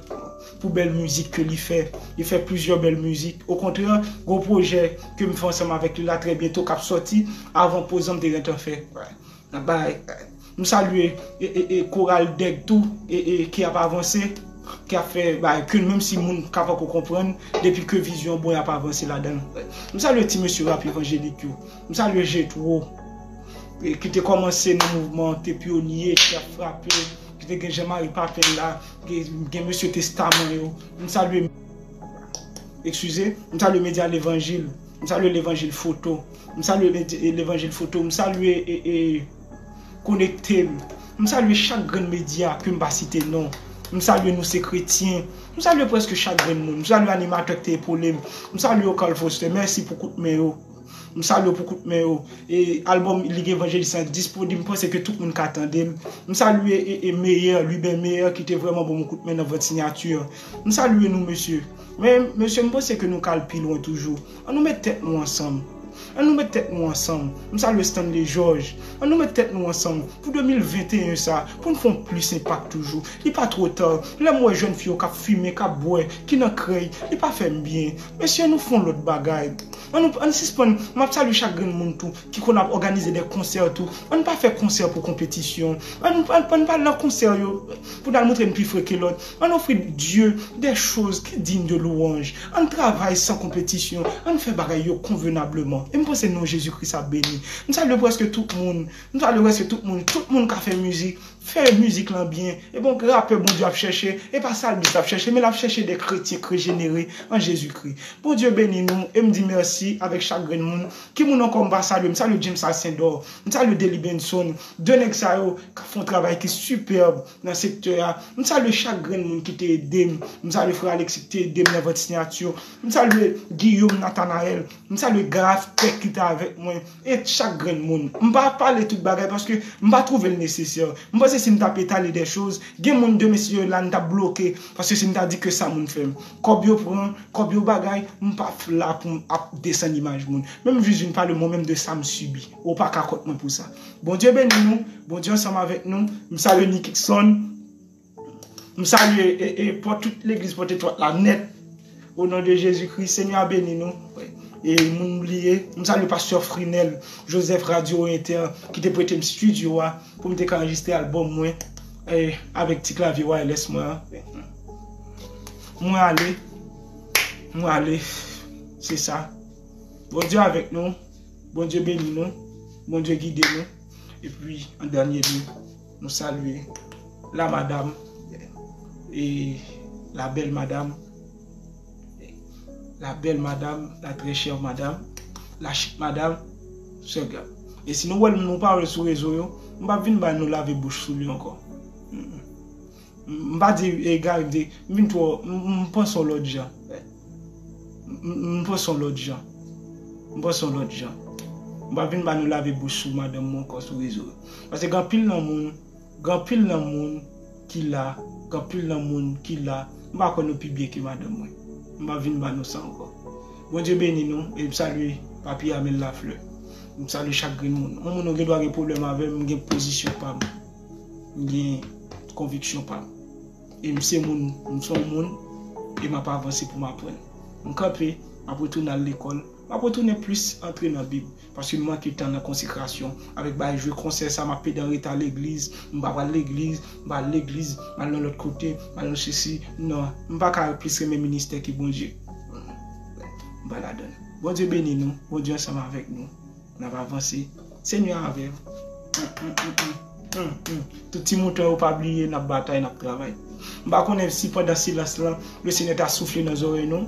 pou bèl mizik ke li fè. Li fè plizyè bèl mizik. Okontrè, gwo pwojè ke m fè ansanm avèk li la trè byento k ap sòti avan poz an m te gentan fè. N ap bay. M salye, e, e, e, koral Dèg tou, e, e, ki ap avanse, ki ap fè bagay ke menm si moun ka poko konprann, depi ke vizyon bon, y ap avanse ladan l. M salye ti mesye rap evanjelik yo. M salye Jetwo. e ki te kòmanse nan mouvman, te pyonye, te ap frape, ki te gen Jean Marie Papin la, gen, gen mesye Testaman yo. M salye, eskize, m salye medya Levanjil, m salye Levanjil Foto, m salye medya, Levanjil Foto, m salye e, e, Konekte m. M salye chak grenn medya ke m pa site non. M salye Nou Se Kretyen. M salye prèske chak grenn moun. M salye animatè ki te epole m. M salye yo, Carl Foster. Mèsi pou kout men yo. M salye yo pou kout men yo. E albòm Lig Evanjelis lan disponib, m panse ke tout moun ka tande l. M salye e, e Meyer, Lwiben Meyer, ki te vrèman ban m yon kout men nan vant siyati. M salye nou, mesye. Men, mesye, m panse ke nou ka al pi lwen toujou. Ann nou met tèt nou ansanm. Ann nou met tèt nou ansanm. M salye Stanley George. Ann nou met tèt nou ansanm pou de mil venteyen sa, pou n fè yon plis enpak toujou. Li pa twò ta. Lè m wè jèn fi yo k ap fimen, k ap bwè, ki nan krèy, li pa fè m byen. Mesye, nou fè yon lòt bagay. Ann nou, ann sispann, m ap salye chak grenn moun tou ki konn ap òganize de konsè tou. Ann pa fè konsè pou konpetisyon. Ann, ann, ann pa al nan konsè yo pou n al montre n pi fre ke lòt. Ann ofri Dye de choz ki diy de lwanj. Ann travay san konpetisyon. Ann fè bagay yo konvenableman. E m panse non Jezikri sa beni. M salye prèske tout moun. M salye prèske tout moun. Tout moun ka fè mizik. Fè mizik lan byen. E bon, rapè Bondye ap chèche. E pa salmis l ap chèche, men l ap chèche de kretyen rejenere an Jezikri. Bondye beni nou. E m di mèsi avèk chak grenn moun. Ki moun ankò m pa salye? M salye James Alcindor. M salye Dely Benson. De nèg sa yo k ap fè yon travay ki sipèb nan sektè a. M salye chak grenn moun ki te ede m. M salye frè Alexis ki te ede m nan vant siyati. M salye Guillaume Nathanael. M salye Garaph Tech ki te avèk mwen. E chak grenn moun. M pa pale tout bagay paske m pa twouve l nesesè. M panse si m t ap etale de choz, gen moun de mesye yo la n t ap bloke. Paske si m ta di ke sa moun fè m. Kòb yo pran, kòb yo bagay, m pa la pou m ap desann imaj moun. Men m jis vin pale mwen menm de sa m sibi. Ou pa ka kont mwen pou sa. Bondye beni nou. Bondye ansanm avèk nou. M salye Nikikson. M salye e, e, pòt, tout legliz Pòt Etwat la nèt. O non de Jezikri, Senyè a beni nou. E moun m bliye, m salye pastè Frinel Joseph Radio Inter ki te prete m estidyo a pou m te ka anrejistre albòm mwen, e, avèk ti klavye wireless mwen an. Mwen ale, mwen ale, se sa. Bondye avèk nou, Bondye beni nou, Bondye gide nou. Epi, an dènye lye, nou salye la madam, e la bèl madam, la bèl madam, la trè chè madam, la chik madam, sè Gab. E si nou wè l, nou pa wè l sou rezo yo, m p ap vin ba nou lave bouch sou li ankò. Mm, mm. M, m pa di egare, m di, m vin twò, m, m panse yon lòt jan. M, m, m panse yon lòt jan. M panse yon lòt jan. M pa vin ba nou lave bouch sou madanm mwen ankò sou rezo yo. Paske gen anpil nan moun, gen anpil nan moun ki la, gen anpil nan moun ki la, m pa kwè nou pi byen ke madanm mwen. M pa vin ba nou sa ankò. Bondye beni nou, e m salye Papi Amel Lafleur. M salye chak grenn moun. Yon moun ou gen dwa gen pwoblèm avè m, m gen pozisyon pa m. M gen konviksyon pa m. E m se moun, m se yon moun, e m ap avanse pou m aprann. M kanpe, m ap retounen al lekòl, m ap retounen plis antre nan Bib, paske m manke tan nan konsekrasyon, avèk bagay jwe konsè sa, m ap pede an reta legliz, m pa pral legliz, m pa al legliz, m al nan lòt kote, m al nan sesi, non, m pa ka plis renmen ministè ke Bondye. M pa ladann. Bondye beni nou, Bondye ansanm avèk nou. N ap avanse. Senyè avè w. Hum, hum, hum, hum. Hum, hum. Tout ti mouton yo pa bliye, n ap batay, n ap travay. M pa konnen si pandan silans lan, Lesenyè ta soufle nan zòrèy nou,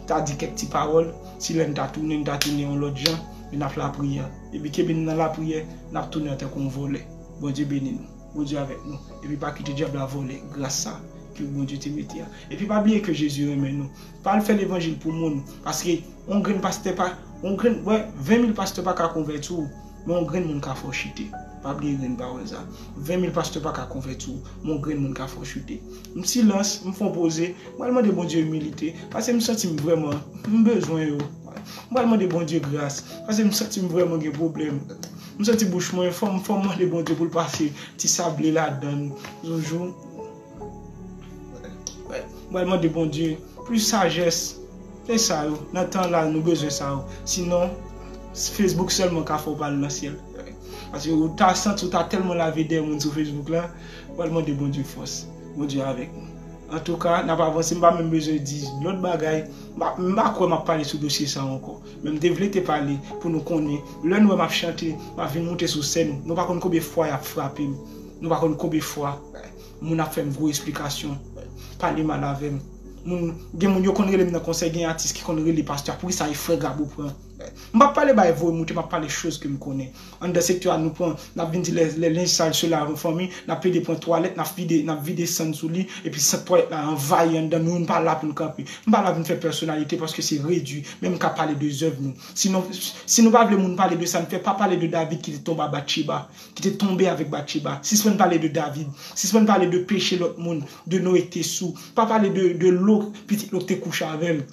ta di kèk ti pawòl, si lè n ta tounen, n ta tounen yon lòt jan, men n ap lapriyè. Epi kenbe n nan lapriyè, n ap tounen antanke yon vòlè. Bondye beni nou. Bondye avèk nou. Epi pa kite dyab la vòlè gras sa ke Bondye te mete a. Epi pa bliye ke Jezi renmen nou. Pa al fè levanjil pou moun, paske yon grenn pastè pa, yon grenn, wè, ven mil pastè pa ka konvèti w, men yon grenn moun ka fè w chite. Pa bliye grenn pawòl sa. Ven mil pastè pa ka konvèti w, men yon grenn moun ka fè w chite. M silans, m fè yon poze, m pral mande Bondye imilite, paske m santi m vrèman, m bezwen yo. M pral mande Bondye gras, paske m santi m vrèman gen pwoblèm. M santi bouch mwen, fò m, fò m mande Bondye pou l pase ti sable ladann. Yon jou, m pral mande Bondye plis sajès. Se sa yo, nan tan la, nou bezwen sa yo. Sinon, Facebook sèlman ka fè w pa al nan syèl. Paske ou ta santi ou ta tèlman lave dèyè moun sou Facebook la, m pral mande Bondye fòs. Bondye avèk nou. Antouka, n ap avanse, m pa menm bezwen di lòt bagay. M pa, m pa kwè m ap pale sou dosye sa ankò. Men m te vle te pale pou nou konnen. Lè nou wè m ap chante, m ap vin moute sou sèn, nou pa konn konbyen fwa y ap frape m. Nou pa konn konbyen fwa moun ap fè m gwo esplikasyon, pale mal avè m. Moun, gen moun yo konn rele m nan konsèy, gen atis ki konn rele pastè, poukisa e frè Gabo pran? M p ap pale bay voye moute, m ap pale choz ke m konnen. Anndan sektè a nou pran, n ap vin di lè, lè lenj sal sou la an fanmi, n ap plede pran twalèt, n ap vide, n ap vide sann sou li, epi sant twalèt la anvayi anndan nou, nou pa la pou n kanpe. M pa la pou n fè pèsonalite paske se redui, men m ka pale de zèv nou. Si nou, si nou pa vle moun pale de sa n fè, pa pale de David ki te tonbe a Batcheba, ki te tonbe avèk Batcheba. Sispann pale de David. Sispann pale de peche lòt moun, de Noe ki te sou. Pa pale de, de Lot, pitit Lot te kouche avè l.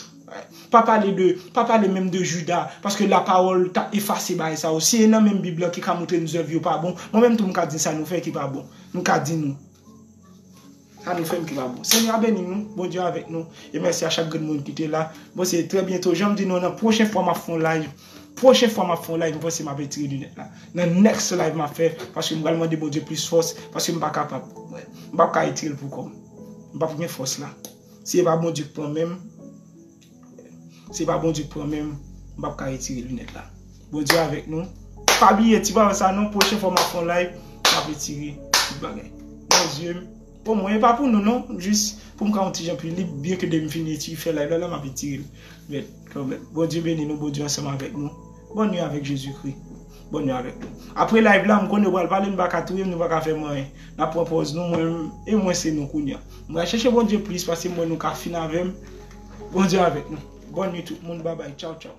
Pa pale de, pa pale menm de Jida, paske lapawòl t ap efase bagay sa yo. Si e nan menm Bib lan ki ka montre n zèv yo pa bon, mwen menm tou m ka di sa nou fè ki pa bon. M ka di nou. Sa nou fè m ki pa bon. Senyè a beni nou, Bondye avèk nou. E mèsi a chak grenn moun ki te la. Bon, se trè byento. Jan m di nou, nan pwochen fwa m ap fè yon live, pwochen fwa m ap fè yon live, m panse m ap retire linèt la. Nan next live m ap fè, paske m pral mande Bondye plis fòs, paske m pa kapab. M p ap ka retire l pou kò m. M p ap gen fòs la. Si e pa Bondye k pran men m, si e pa Bondye k pran men m, m p ap ka retire linèt la. Bondye avèk nou. Pa bliye ti pawòl sa non, pwochen fwa m ap fè yon live, m ap retire tout bagay. Nan zye m. Omwen, e pa pou nou non, jis pou m ka yon ti jan pi lib, byen ke depi m fini ti fè live la, la m ap retire l. Men, kanmenm, Bondye beni nou, Bondye ansanm avèk nou. Bòn nwi avèk Jezikri. Bòn nwi avèk nou. Apre live la, m konnen yo pral pale, nou pa ka touye m, nou pa ka fè m anyen. N ap pran pòz nou, mwen menm, e mwen se nou kounye a. M pral chèche Bondye plis, paske m wè nou ka fin avè m. Bondye avèk nou. Bòn nwi tout moun, babay, tchaw, tchaw.